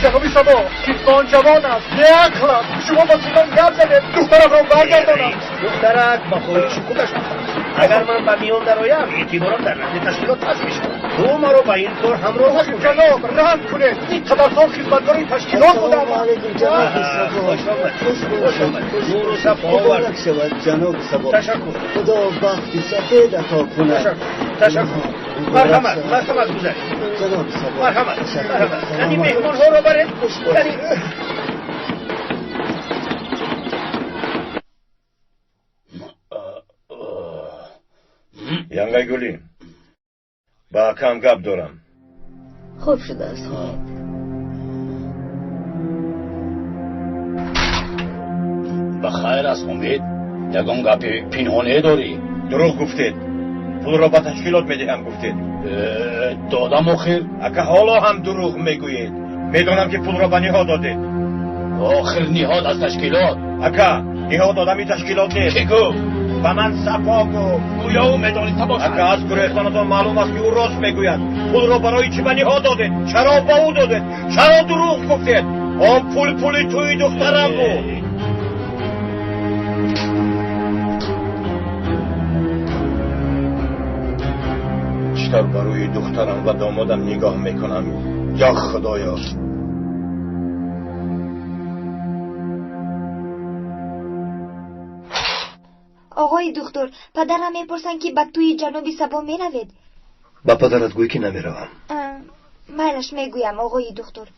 جناب سبا، کیسمان جوان است، بیعقل است. شما با سینان گپ زدید. دخترم را برگردانم. دخترک با خواهش خودش آمد. اگر من به میان درآیم اعتبارم در نزد تشکیلات پس میشود. تو مرا به این کار همراه نکن. جناب رحم کنید، این قدر سال خدمتگار این تشکیلات بودم. سلام علیکم جناب سبا. خوش آمدید، خوش آمدید. نور و صفا مبارک شود جناب سبا. تشکر. خدا بخت سفید عطا کند. تشکر، تشکر. مرحمت، مرحمت گذارید. جناب سبا. مرحمت، مرحمت. یعنی مهمان ها را برید. یعنی Янгайгулӣ, ба акам гап дорам. Хуб шудааст, Умед. Ба хайр аст, Умед. Ягон гапи пинҳоне дорӣ? Дурӯғ гуфтед. Пулро ба ташкилот медиҳам гуфтед. Додам охир. Ака, ҳоло ҳам дурӯғ мегӯед. Медонам ки пулро ба ниҳод додед. Охир ниҳод аз ташкилот. Ака, ниҳод одами ташкилот нест. Кӣ гуфт? Ба ман Сафо гуфт. Гӯё ӯ медониста бошад. Ака, аз гурехтанатон маълум аст ки ӯ рост мегӯяд. Пулро барои чӣ ба ниҳод додед? Чаро ба ӯ додед? Чаро дурӯғ гуфтед? Он пул пули тӯи духтарам буд. Чӣ тавр ба рӯи духтарам ва домодам нигоҳ мекунам? Ё Худоё! Оғои духтур, падарам мепурсанд, ки ба тӯи ҷаноби Сабо меравед? Ба падарат гӯй, ки намеравам. Майлаш, мегӯям, оғои духтур.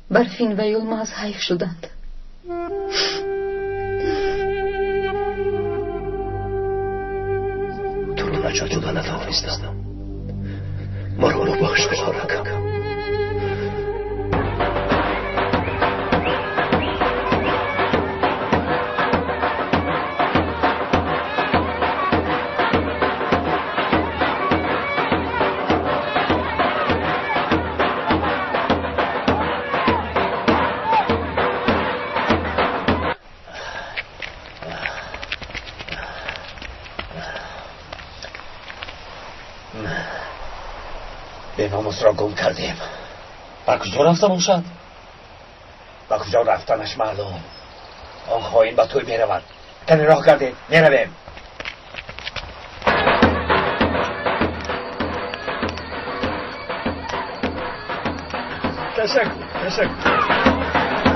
Барфин ва Юлмаз ҳайф шуданд. Туро наҷот дода натавонистам. Маро бубахш, хоҳаракам. Беномусро гум кардем. Ба куҷо рафта бошад? Ба куҷо рафтанаш маълум. Он хоин ба тӯй меравад. Кане роҳ гардед, меравем. Ташаккур, ташаккур.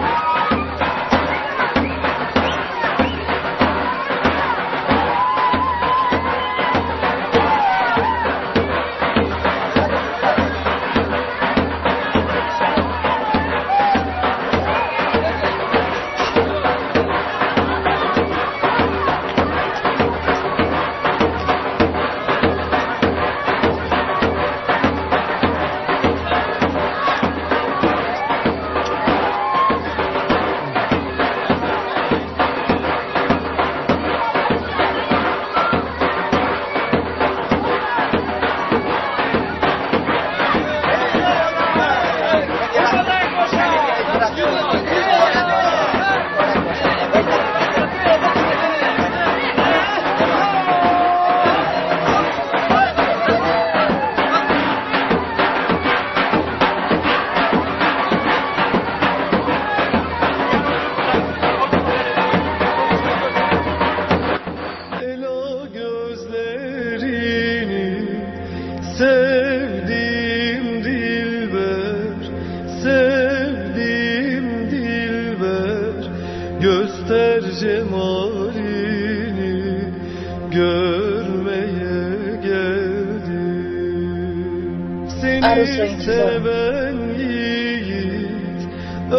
Арӯсро интизорам.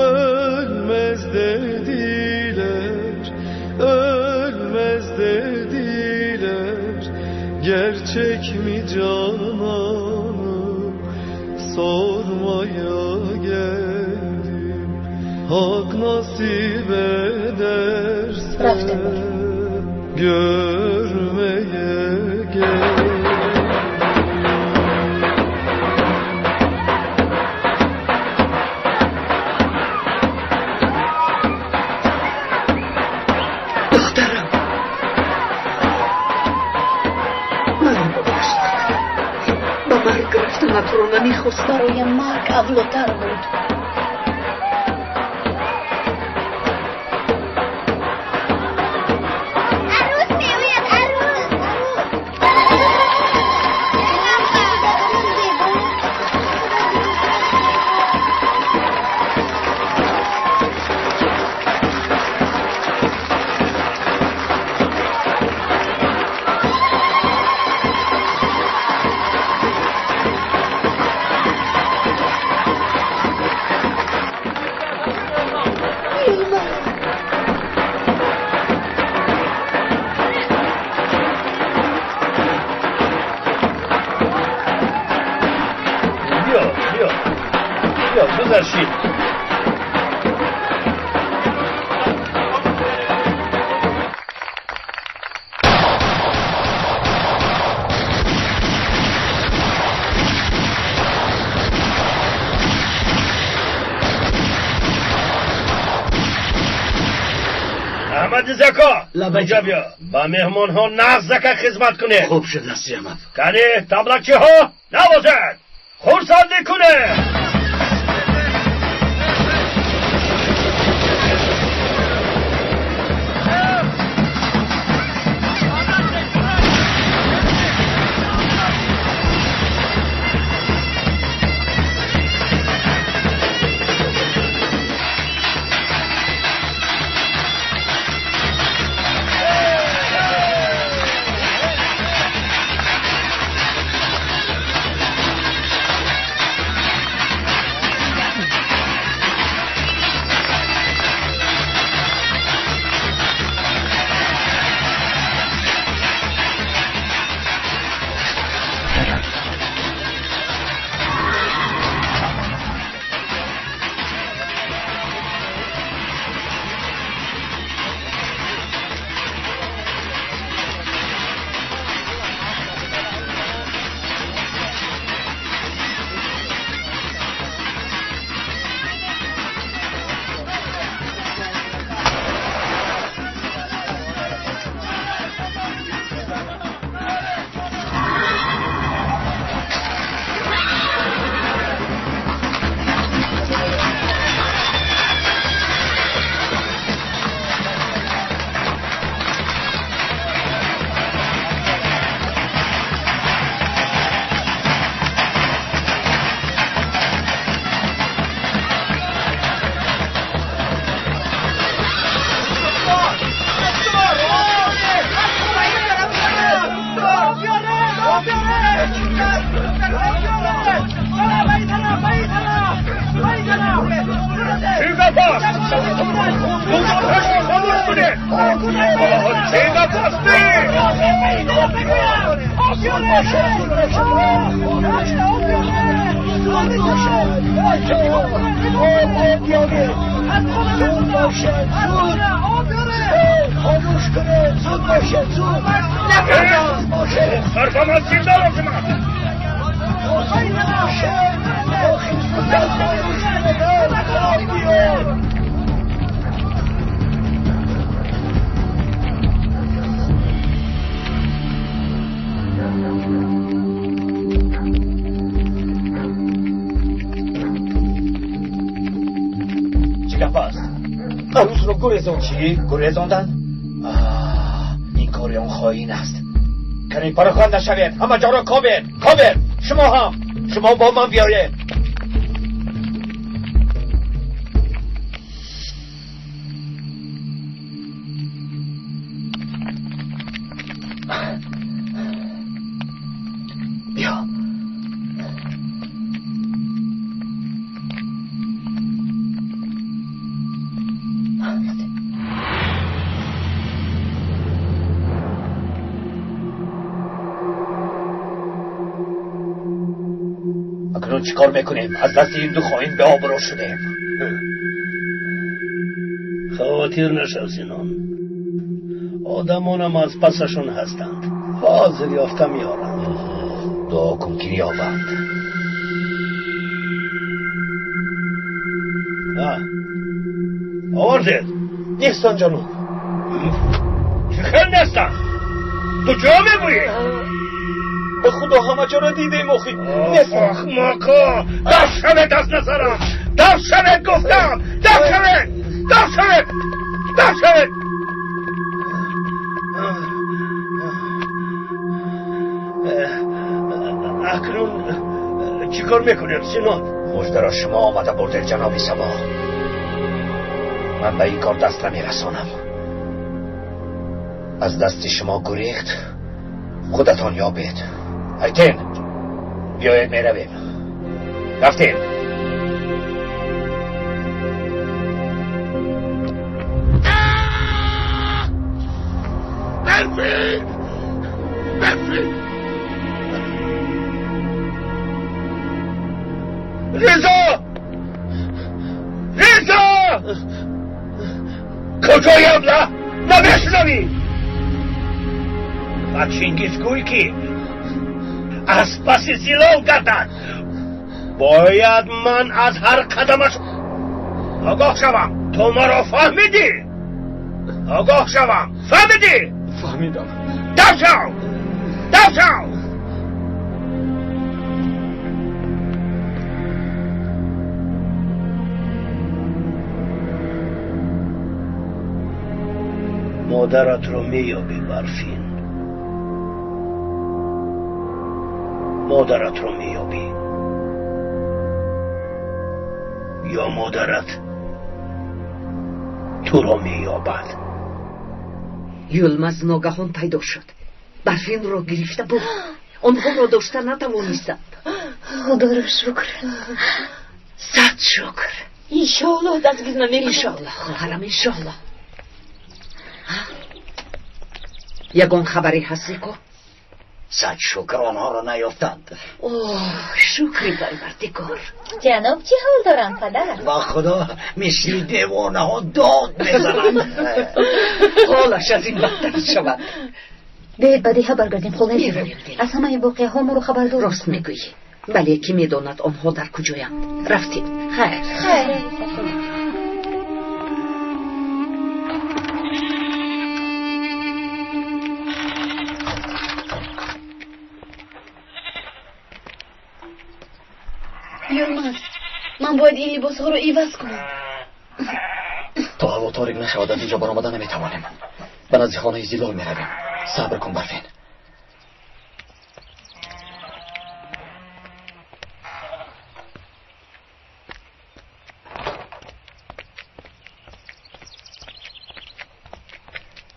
Ölmez dediler, ölmez dediler. Gerçek mi cananım, sormaya geldim. Hak nasip ederse Рафтем. görmeye geldim. Духтарам, маро бубахш. Ба марг рафтанатро намехостам. Бароям марг авлотар буд. Арӯс меояд, арӯс, арӯс. Юлмаз! Биё, биё, биё, гузар, шин. Аҳмади Зако, инҷа биё, ба меҳмонҳо нағз зака хизмат кунед. Хуб шудааст, ҷаноб. Кани таблакчиҳо, навозед, хурсандӣ кунед. Чӣ? Гурезондан? Ин кори он хоин аст. Кани пароканда нашавед, ҳама ҷоро кобед, кобед. Шумо ҳам, шумо бо ман биёед. Биё. Акнун чӣ кор мекунем? Аз дасти ин ду хоин беобрӯ шудем. Хавотир нашав, Синон. Одамонам аз пасашон ҳастанд. Ҳозир ёфта меоранд. Дуо кун ки ёбанд. Овардед? Нестанд, ҷаноб. Чӣ хел нестанд? Ту ҷо мегӯӣ? Ба худо ҳама ҷоро дидем, охи нестанд. Ахмақо! Дафт шавед аз назарам! Дафт шавед гуфтам! Дафт шавед! Дафт шавед! Дафт шавед! Акнун чӣ кор мекунем, Синон? Муждаро шумо омада бурдед, ҷаноби Сабо. Ман ба ин кор даст намерасонам. Аз дасти шумо гурехт, худатон ёбед. Айтен, биёед меравем. Рафтем. Berfin! Berfin! Ризо! Ризо! Куҷои абла? Намешунавӣ? Ба Чингиз гӯй, ки аз паси Зилол гардад. Бояд ман аз ҳар қадамаш огоҳ шавам. Ту маро фаҳмидӣ? Огоҳ шавам. Фаҳмидӣ? Фаҳмидам. Дав шав! Дав шав! Модаратро меёбӣ, Барфин. Модаратро меёбӣ. Ё модарат туро меёбад. Юлмаз ногаҳон пайдо шуд. Барфинро гирифта буд. Онҳоро дошта натавонистанд. Худоро шукр. Сад шукр. Иншоаллоҳ дастгир намекунад. Иншоаллоҳ, хоҳарам, иншоаллоҳ. Ягон хабаре ҳаст, Зико? Сад шукр, онҳоро наёфтанд. Оҳ, шукри Парвардигор. Ҷаноб чӣ ҳол доранд, падар? Ба худо мисли девонаҳо дод мезананд. Ҳолаш аз ин бадтар шавад. Биёед ба деҳа баргардем, холаи Зилол. Аз ҳамаи воқеаҳо моро хабардор. Рост мегӯӣ. Бале, кӣ медонад онҳо дар куҷоянд. Рафтем. Хайр. Хайр. Юлмаз, ман бояд ин либосҳоро иваз кунам. То ҳаво торик нашавад, аз инҷо баромада наметавонем. Ба назди хонаи Зилол меравем. Сабр кун, Барфин.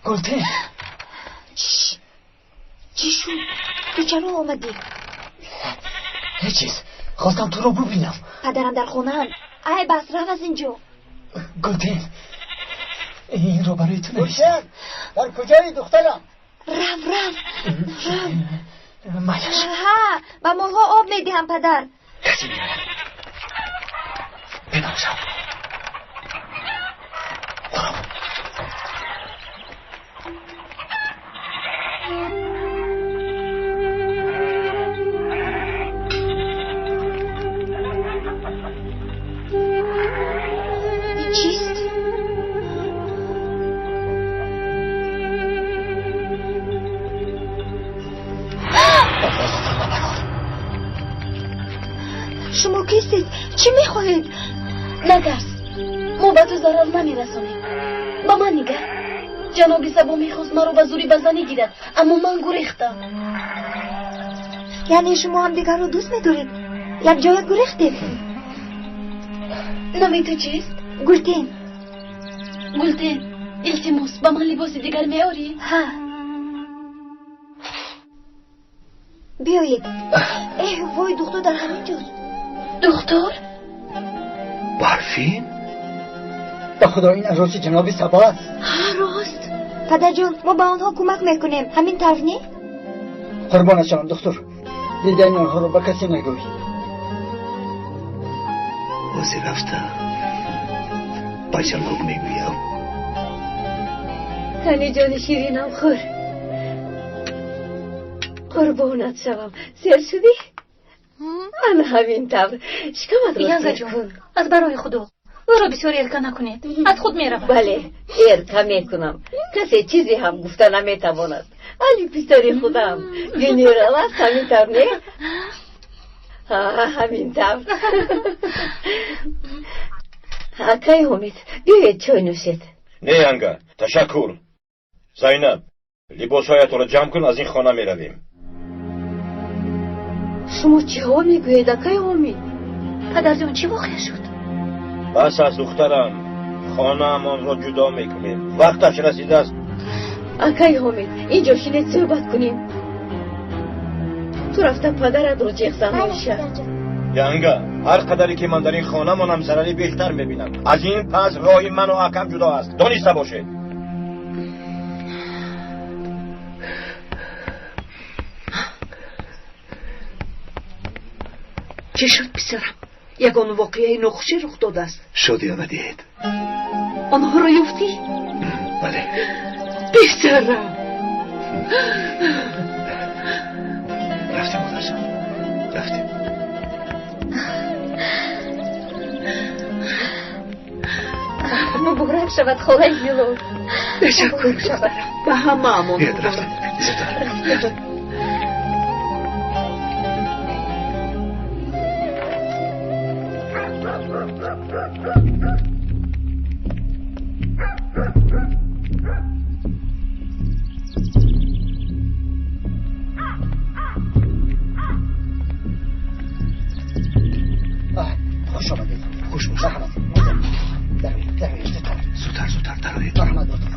Гултен! Чӣ шуд? Ту чаро омадӣ? Ҳеҷ чиз. Хостам туро бубинам. Падарам дар хонаанд. Айб аст, рав аз ин ҷо. Гултен, инро барои ту навиштам. Гулшан, дар куҷои духтарам? Рав, рав, рав. Майлаш. Ҳа, ба молҳо об медиҳам, падар. Касе меояд. Пинҳон шав. Ин чист? Овозатро набарор. Шумо кистед? Чӣ мехоҳед? Натарс, мо ба ту зарар намерасонем. Ба ман нигар. Ҷаноби Сабо мехост маро ба зурӣ ба занӣ гирад, аммо ман гурехтам. Яъне шумо ҳамдигарро дӯст медоред? Якҷоя гурехтед? Номи ту чист? Гултен. Гултен, илтимос, ба ман либоси дигар меорӣ? Ҳа. Биёед. Эҳ, вой, духтур дар ҳамин ҷост. Духтур? Барфин? Ба худо, ин арӯси ҷаноби Сабо аст. Ҳа, рост. Падарҷон, мо ба онҳо кӯмак мекунем. Ҳамин тавр не? Қурбонат шавам, духтур. Дидани онҳоро ба касе нагӯй. Ҳозир рафта ба ҷаноб мегӯям. Кани ҷони ширинам, хӯр. Қурбонат шавам, сер шудӣ? Ана ҳамин тавр. Шикаматро сер Янгаҷон, кун. аз барои худо ӯро бисёр эрка накунед, аз худ меравад. Бале, эрка мекунам. Касе чизе ҳам гуфта наметавонад. Али писари худам генерал аст, ҳамин тавр не? Ҳа, ҳамин тавр. Акай Ҳомид, биёед чой нӯшед. Не, янга, ташаккур. Зайнаб, либосҳоятонро ҷамъ кун, аз ин хона меравем. Шумо чиҳо мегӯед, акай Ҳомид? Падарҷон, чӣ воқеа шуд? Бас аст, духтарам, хонаамонро ҷудо мекунем. Вақташ расидааст. Акай Ҳомид, инҷо шинед, суҳбат кунем. Ту рафта падаратро ҷеғ зан, Оиша. Янга, ҳар қадаре ки ман дар ин хона монам, зарари бештар мебинам. Аз ин пас роҳи ману акам ҷудо аст. Дониста бошед. Чӣ шуд, писарам? Ягон воқеаи нохушӣ рух додааст? Шодия надиҳед. Онҳоро ёфтӣ? Бале. Писарам! Рафтем, модарҷон, рафтем. Муборак шавад, холаи Зилол. Ташаккур, духтарам. Ба ҳамаамон. Биёед, рафтем. Зудтар. Хуш омадед. Хуш бошед. Марҳамат. Дароед, дароед, зудтар. Зудтар, зудтар, дароед. Марҳамат, доктор.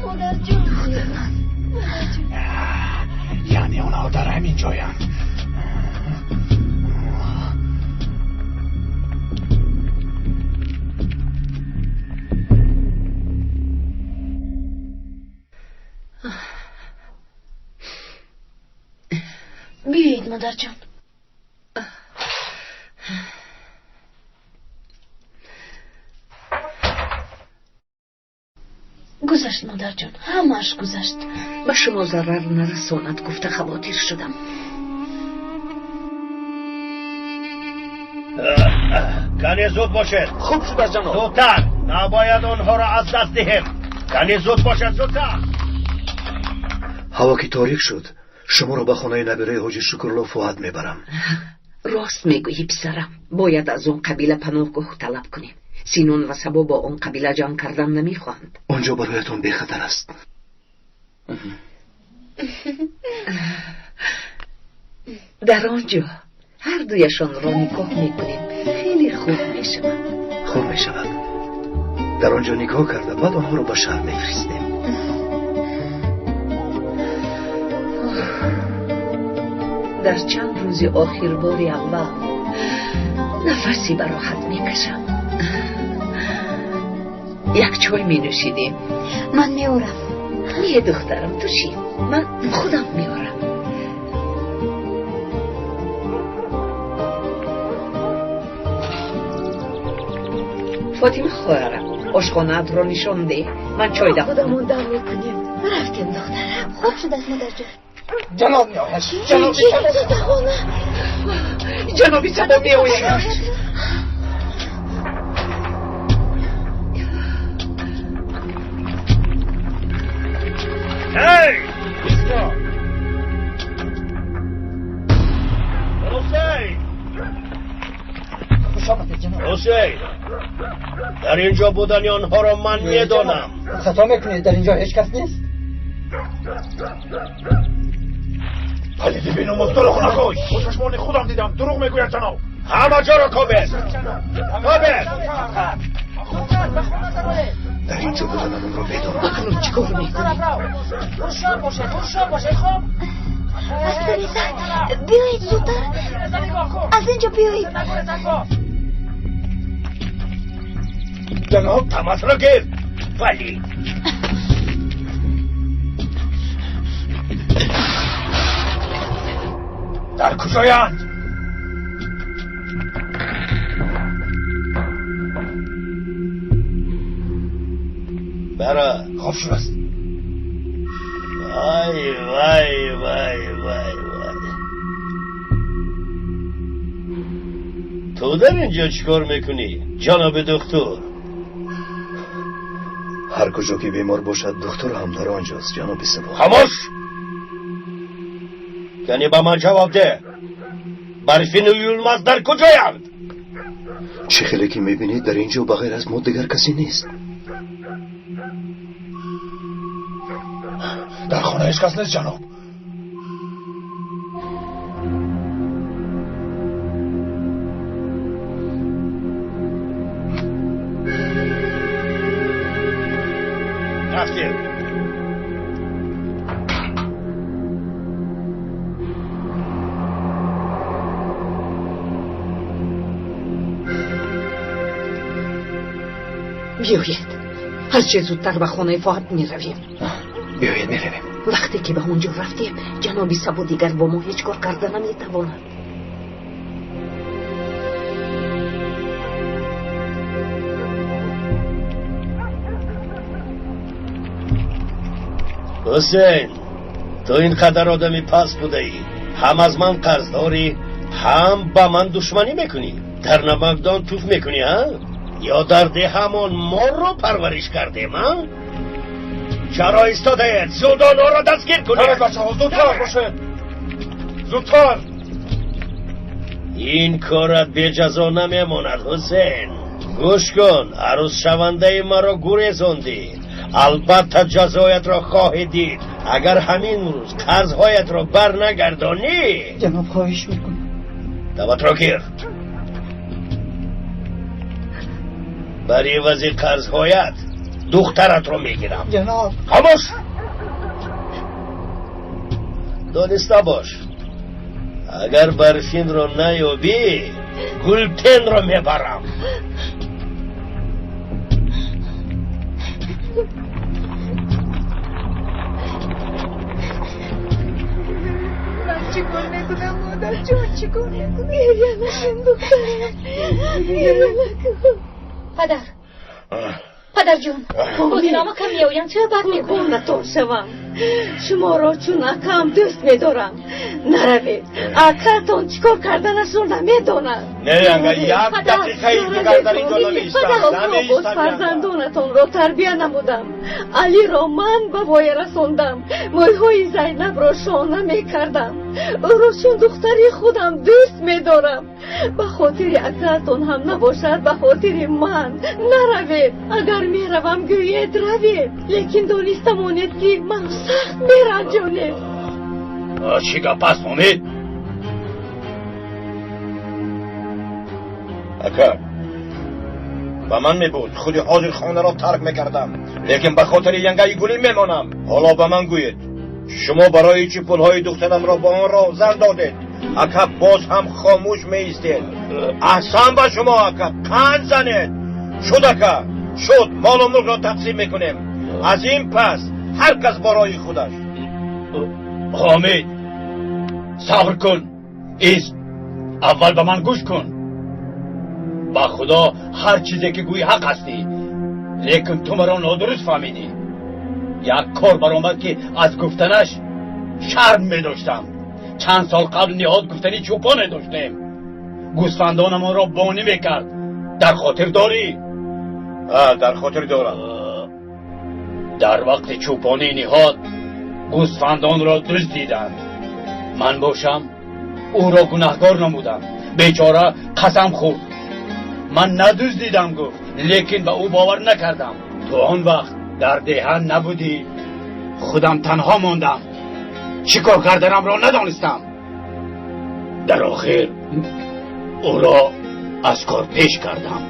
Модарҷон, Яъне онҳо дар ҳамин ҷоянд. Биёед, модарҷон. Гузашт, модарҷон, ҳамааш гузашт. Ба шумо зарар нарасонад гуфта хавотир шудам. Кане зуд бошед. Хуб шудааст, ҷаноб. Зудтар. Набояд онҳоро аз даст диҳем. Кане зуд бошед, зудтар. Ҳаво ки торик шуд, шуморо ба хонаи набираи ҳоҷи Шукурло Фуад мебарам. Рост мегӯӣ, писарам. Бояд аз он қабила паноҳгоҳ талаб кунем. Синон ва Сабо бо он қабила ҷанг кардан намехоҳанд. Он ҷо бароятон бехатар аст. Дар он ҷо ҳар дуяшонро никоҳ мекунем. Хеле хуб мешавад. Хуб мешавад. Дар он ҷо никоҳ карда, баъд онҳоро ба шаҳр мефиристем. Дар чанд рӯзи охир бори аввал нафаси бароҳат мекашам. Як чой менӯшидем. Ман меорам. Не, духтарам, ту шин, ман худам меорам. Фотима хоҳарам, ошхонаатро нишон деҳ, ман чой дам. Худамон дам мекунем. Рафтем, духтарам. Хуб шудааст, модарҷон. Ҷаноб меояд. Ҷаноби Ҷаноби Сабо меояд. Эй! Исто! Ҳусейн! Хуш омадед, ҷаноб. Ҳусейн! Дар ин ҷо будани онҳоро ман медонам. Хато мекунед, дар ин ҷо ҳеҷ кас нест. Палиди беномус, дурӯғ нагӯй! Бо чашмони худам дидам, дурӯғ мегӯяд ҷаноб. Ҳама ҷоро кобед! Кобед! Дар ин ҷо буданам онро медонам. Акнун чӣ кор мекунем? Аз тареза биёед зудтар. Аз ин ҷо биёед. Ҷаноб, тамасро гир! Валид! Дар куҷоянд? Бара. Хоб шудааст. Вай, вай, вай, вай, вай. Ту дар ин ҷо чӣ кор мекунӣ, ҷаноби духтур? Ҳар куҷо ки бемор бошад, духтур ҳам дар он ҷост, ҷаноби Сабо. Хомӯш! Яъне ба ман ҷавоб деҳ. Барфину Юлмаз дар куҷоянд? Чӣ хеле ки мебинед, дар ин ҷо ба ғайр аз мо дигар касе нест. Дар хона ҳеҷ кас нест, ҷаноб. Рафтем. Биёед, ҳарче зудтар ба хонаи Фоҳад меравем. Биёед, меравем. Вақте ки ба он ҷо рафтем, ҷаноби Сабо дигар бо мо ҳеҷ кор карда наметавонад. Ҳусейн, ту ин қадар одами паст будаӣ. Ҳам аз ман қарз дорӣ, ҳам ба ман душманӣ мекунӣ. Дар намакдон туф мекунӣ, ҳа? Ё дар деҳамон морро парвариш кардем, а? Чаро истодаед? Зуд онҳоро дастгир кунед! Бачаҳо, зудтар бошед! Зудтар! Ин корат беҷазо намемонад, Ҳусейн. Гӯш кун, арӯсшавандаи маро гурезондӣ. Албатта ҷазоятро хоҳӣ дид. Агар ҳамин рӯз қарзҳоятро барнагардонӣ. Ҷаноб, хоҳиш мекунам. Даватро гир. Бар ивази қарзҳоят духтаратро мегирам. Ҷаноб. Хомӯш! Дониста бош, агар Барфинро наёбӣ, Гултенро мебарам. Ман чӣ кор мекунам, модарҷон, чӣ кор мекунам? Гиря накун, духтарам, гиря накун. Падар, падарҷон, ҳозир амакам меоянд, суҳбат мекунем. Қурбонатон шавам. Шуморо чун акам дӯст медорам. Наравед. Акатон чӣ кор карданашро намедонад. Не, янга, як дақиқаи дигар дар инҷо намеистам. Боз фарзандонатонро тарбия намудам. Алиро ман ба воя расондам. Мӯйҳои Зайнабро шона мекардам. Ӯро чун духтари худам дӯст медорам. Ба хотири акаатон ҳам набошад, ба хотири ман наравед. Агар меравам, гӯед равед, лекин дониста монед, ки маро сахт меранҷонед. Чӣ гап аст, Ҳомид? Ака, ба ман мебуд, худи ҳозир хонаро тарк мекардам, лекин ба хотири янгаи гулӣ мемонам. Ҳоло ба ман гӯед, шумо барои чӣ пулҳои духтарамро ба он розар додед? Ака, боз ҳам хомӯш меистед. Аҳсан ба шумо, ака, қанд занед. Шуд, ака, шуд. Молу мулкро тақсим мекунем. Аз ин пас ҳар кас барои худаш. Ҳомид, сабр кун. Ист, аввал ба ман гӯш кун. Ба худо, ҳар чизе ки гӯӣ, ҳақ ҳастӣ, лекин ту маро нодуруст фаҳмидӣ. Як кор баромад, ки аз гуфтанаш шарм медоштам. Чанд сол қабл Ниҳод гуфтани чӯпоне доштем, гӯсфандонамонро бонӣ мекард. Дар хотир дорӣ? Дар хотир дорам. Дар вақти чӯпонии Ниҳод гӯсфандонро дуздиданд. Ман бошам, ӯро гунаҳкор намудам. Бечора қасам хӯрд, ман надуздидам, гуфт, лекин ба ӯ бовар накардам. Ту он вақт дар деҳа набудӣ. Худам танҳо мондам, чӣ кор карданамро надонистам. Дар охир ӯро аз кор пеш кардам,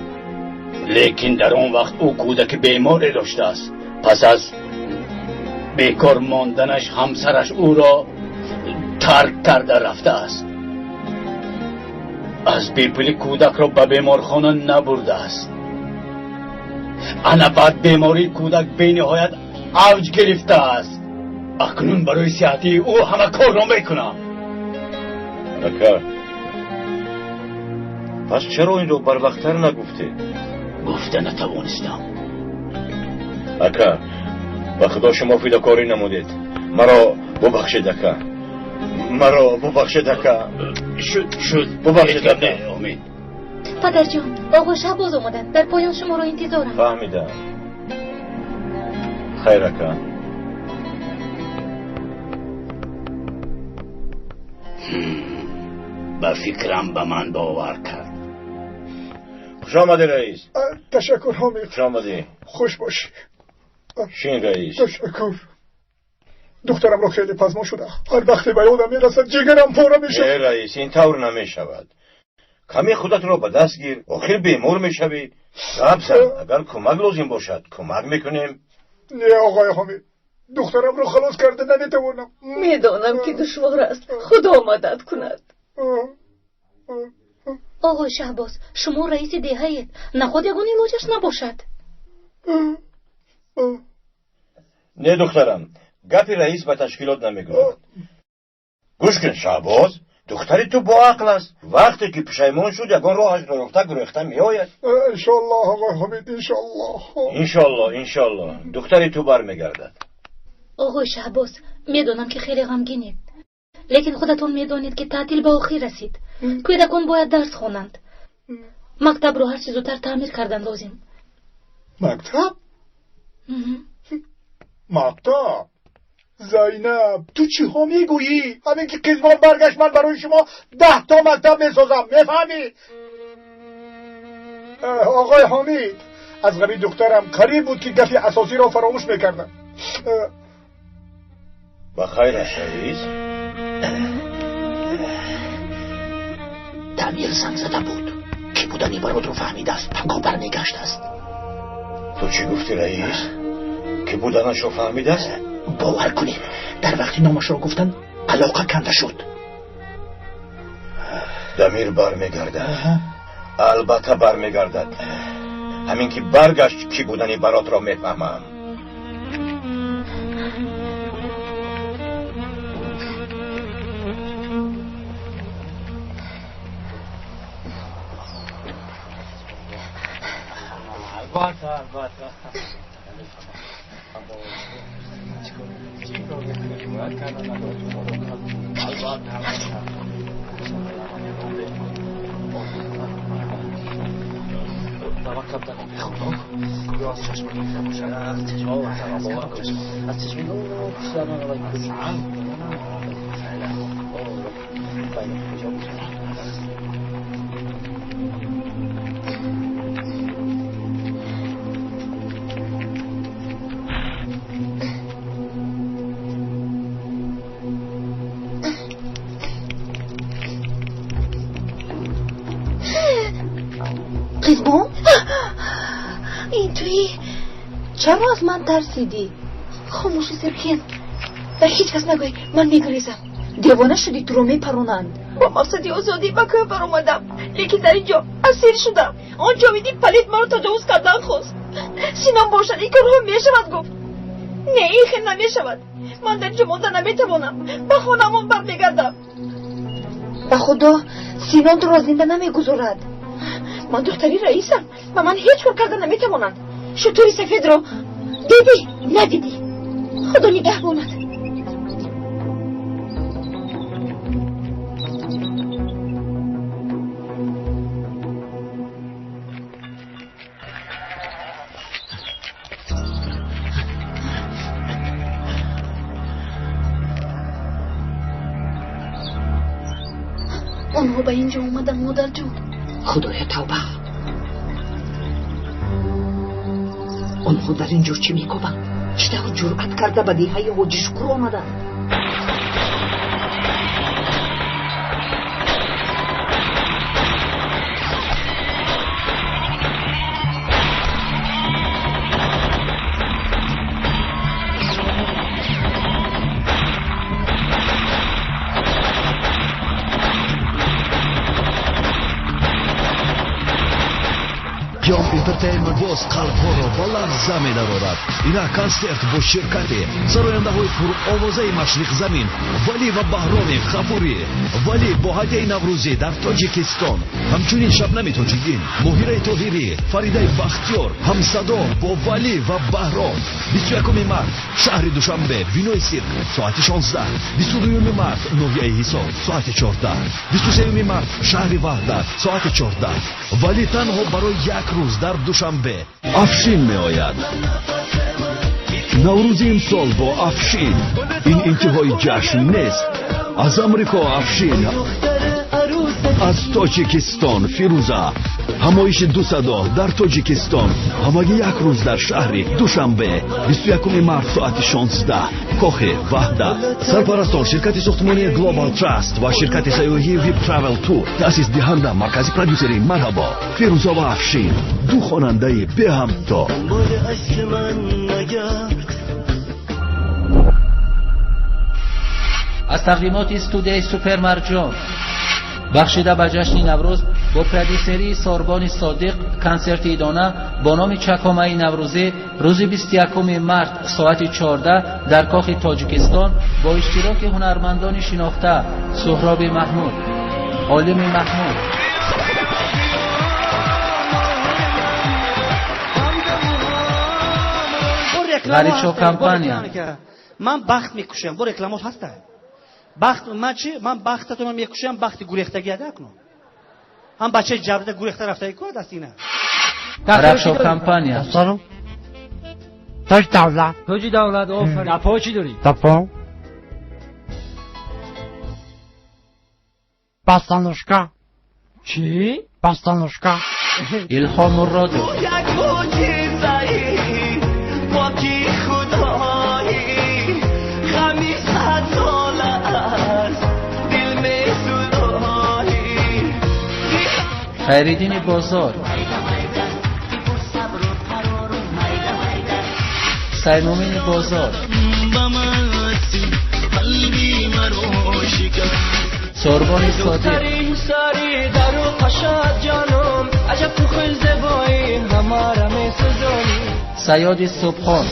лекин дар он вақт ӯ кӯдаки беморе доштааст. Пас аз бекор монданаш ҳамсараш ӯро тарк карда рафтааст. Аз бепулӣ кӯдакро ба беморхона набурдааст. Ана баъд бемории кӯдак бениҳоят авҷ гирифтааст. Акнун барои сиҳатии ӯ ҳама корро мекунам. Ака, пас чаро инро барвақттар нагуфтед? Гуфта натавонистам. Ака, ба худо, шумо фидокорӣ намудед. Маро бубахшед, ака, маро бубахшед, ака. Шуд, шуд. Бубахшед, ака. Омид. Падарҷон, оғо Шаҳбоз омаданд, дар поён шуморо интизорам. Фаҳмидам. Хайр, ака. Ба фикрам, ба ман бовар кард. Хуш омадӣ, раис. Ташаккур, Ҳомид. Хуш омадӣ. Хуш бошӣ. Шин, раис. Ташаккур. Духтарамро хеле пазмон шуда. Ҳар вақте ба ёдам мерасад, ҷигарам пора мешавад. Э, раис, ин тавр намешавад. Каме худатро ба даст гир, охир бемор мешавӣ. Гап зан, агар кӯмак лозим бошад, кӯмак мекунем. Не, оғои Ҳомид, духтарамро халос карда наметавонам. Медонам, ки душвор аст. Худо мадад кунад. Оғои Шаҳбоз, шумо раиси деҳаед, наход ягон илоҷаш набошад? Не, духтарам, гапи раис ба ташкилот намегӯяд. Гӯш кун, Шаҳбоз, духтари ту боақл аст. Вақте ки пушаймон шуд, ягон роҳашро ёфта гурехта меояд. Иншоаллоҳ, оғои Ҳомид, иншоаллоҳ. Иншоаллоҳ, иншоаллоҳ, духтари ту бармегардад. Оғои Шаҳбоз, медонам, ки хеле ғамгинед, лекин худатон медонед, ки таътил ба охир расид. Кӯдакон бояд дарс хонанд. Мактабро ҳарчи зудтар таъмир кардан лозим. Мактаб, мактаб! Зайнаб, ту чиҳо мегӯӣ? Ҳамин ки қизмон баргашт, ман барои шумо 10 то мактаб месозам, мефаҳмӣ? Оғои Ҳомид, аз ғами духтарам қариб буд, ки гапи асосиро фаромӯш мекардам. Ба хайр аст, раис? Дамир занг зада буд, ки будани Бародро фаҳмидааст, пако бармегаштааст. Ту чӣ гуфтӣ, раис? Ки буданашро фаҳмидааст? Бовар кунед, дар вақти номашро гуфтан алоқа канда шуд. Дамир бармегардад, албатта бармегардад. Ҳамин ки баргашт, кӣ будани Баротро мефаҳмам. Албатта, албатта. Қизбон, ин туӣ? Чаро аз ман тарсидӣ? Хомӯшу сирхез, ба ҳеҷ кас нагӯй, ман мегурезам. Девона шудӣ, туро мепаронанд. Бо мақсади озодӣ ба кӯҳ баромадам, лекин дар ин ҷо асир шудам. Он ҷовиди палид маро таҷовуз кардан хост. Синон бошад, ин корҳо мешавад, гуфт. Не, ин хел намешавад. Ман дар ин ҷо монда наметавонам. Ба хонаамон бармегардам. Ба Худо, Синон туро зинда намегузорад. Ман духтари раисам, ба ман ҳеҷ кор карда наметавонанд. Шутури сафедро дидӣ, надидӣ? Худо нигаҳбонад. Онҳо ба ин ҷо омаданд, модарҷон. Худоя, тавба! Онҳо дар ин ҷо чӣ мекобанд? Чӣ тавр ҷуръат карда ба деҳаи Ҳоҷи Шукур омаданд? Пиём Entertainment боз қалбҳоро ба ларза медарорад. Ина консерт бо ширкати сарояндаҳои пуровозаи машриқзамин Валӣ ва Баҳроми Ғафурӣ. Валӣ бо ҳадияи наврӯзӣ дар Тоҷикистон. Ҳамчунин Шабнами Тоҷиддин, Моҳираи Тоҳирӣ, Фаридаи Бахтиёр, ҳамсадо бо Валӣ ва Баҳром. 21 март, шаҳри Душанбе, бинои сирк, соати 16. 22 март, ноҳияи Ҳисор, соати 14. 23 март, шаҳри Ваҳдат, соати 14. Валӣ танҳо барои як рӯз дар Душанбе. Афшин меояд. Наврӯзи имсол бо Афшин. Ин интиҳои ҷашн нест. Аз Амрико Афшин, аз Тоҷикистон Фирӯза. Ҳамоиши дусадо дар Тоҷикистон. Ҳамагӣ як рӯз дар шаҳри Душанбе. 21 март соати 16. Кохи Ваҳдат. Сарпарастон ширкати сохтмонии Global Trust ва ширкати сайёҳии VIP Travel Tour. Таъсисдиҳанда маркази продюсери Марҳабо. Фирӯза ва Афшин. Ду хонандаи беҳамто. Аз тақдимоти студияи Супермарҷон бахшида ба ҷашни Наврӯз бо продюсерии Сорбони Содиқ консерти идона бо номи Чакомаи Наврӯзӣ рӯзи 21 март соати 14 дар Кохи Тоҷикистон бо иштироки ҳунармандони шинохта Суҳроби Маҳмуд, Олими Маҳмуд, Ғарибшо компания. Ман бахт мекушам, бо рекламот ҳаста. Бахт ман чи? Ман бахтатонро мекушам, бахти гурехтагӣ ада акнун. Ҳам бачаи ҷабрда гурехта рафтагӣ ку даст ина. Рабшо компания. Салом. Тоҷ давлат. Тоҷи давлат, офарин. Дапо чӣ дорӣ? Дапо. Бастанушка. Чӣ? Бастанушка. Илҳом Муродов. Як мӯъҷизаи поки худоӣ, ғами садсола аст дил месудоӣ. Хайриддини Бозор. Саймумини Бозор. Сорбони Содиқ. Саёди Субҳон.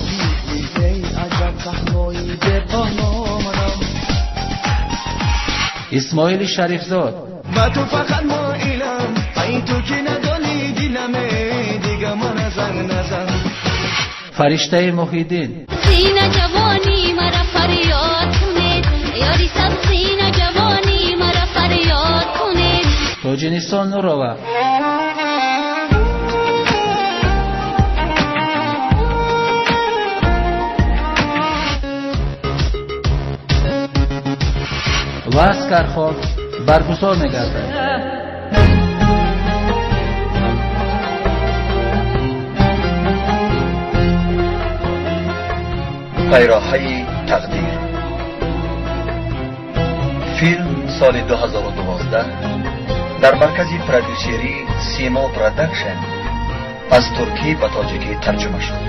Исмоили Шарифзод. Ба ту фақат моилам, ай ту ки надонӣ диламе, дига мана занг назан. Фариштаи Муҳиддин. Сина ҷавонӣ мара фарёд кунед, ёри сабзина ҷавонӣ мара фарёд кунед. Тоҷинисо Нурова. Ва Аскархон баргузор мегардад. Пайроҳаи тақдир. Филм соли 2012 дар маркази продюсерии Симо Продакшн аз туркӣ ба тоҷикӣ тарҷума шуд.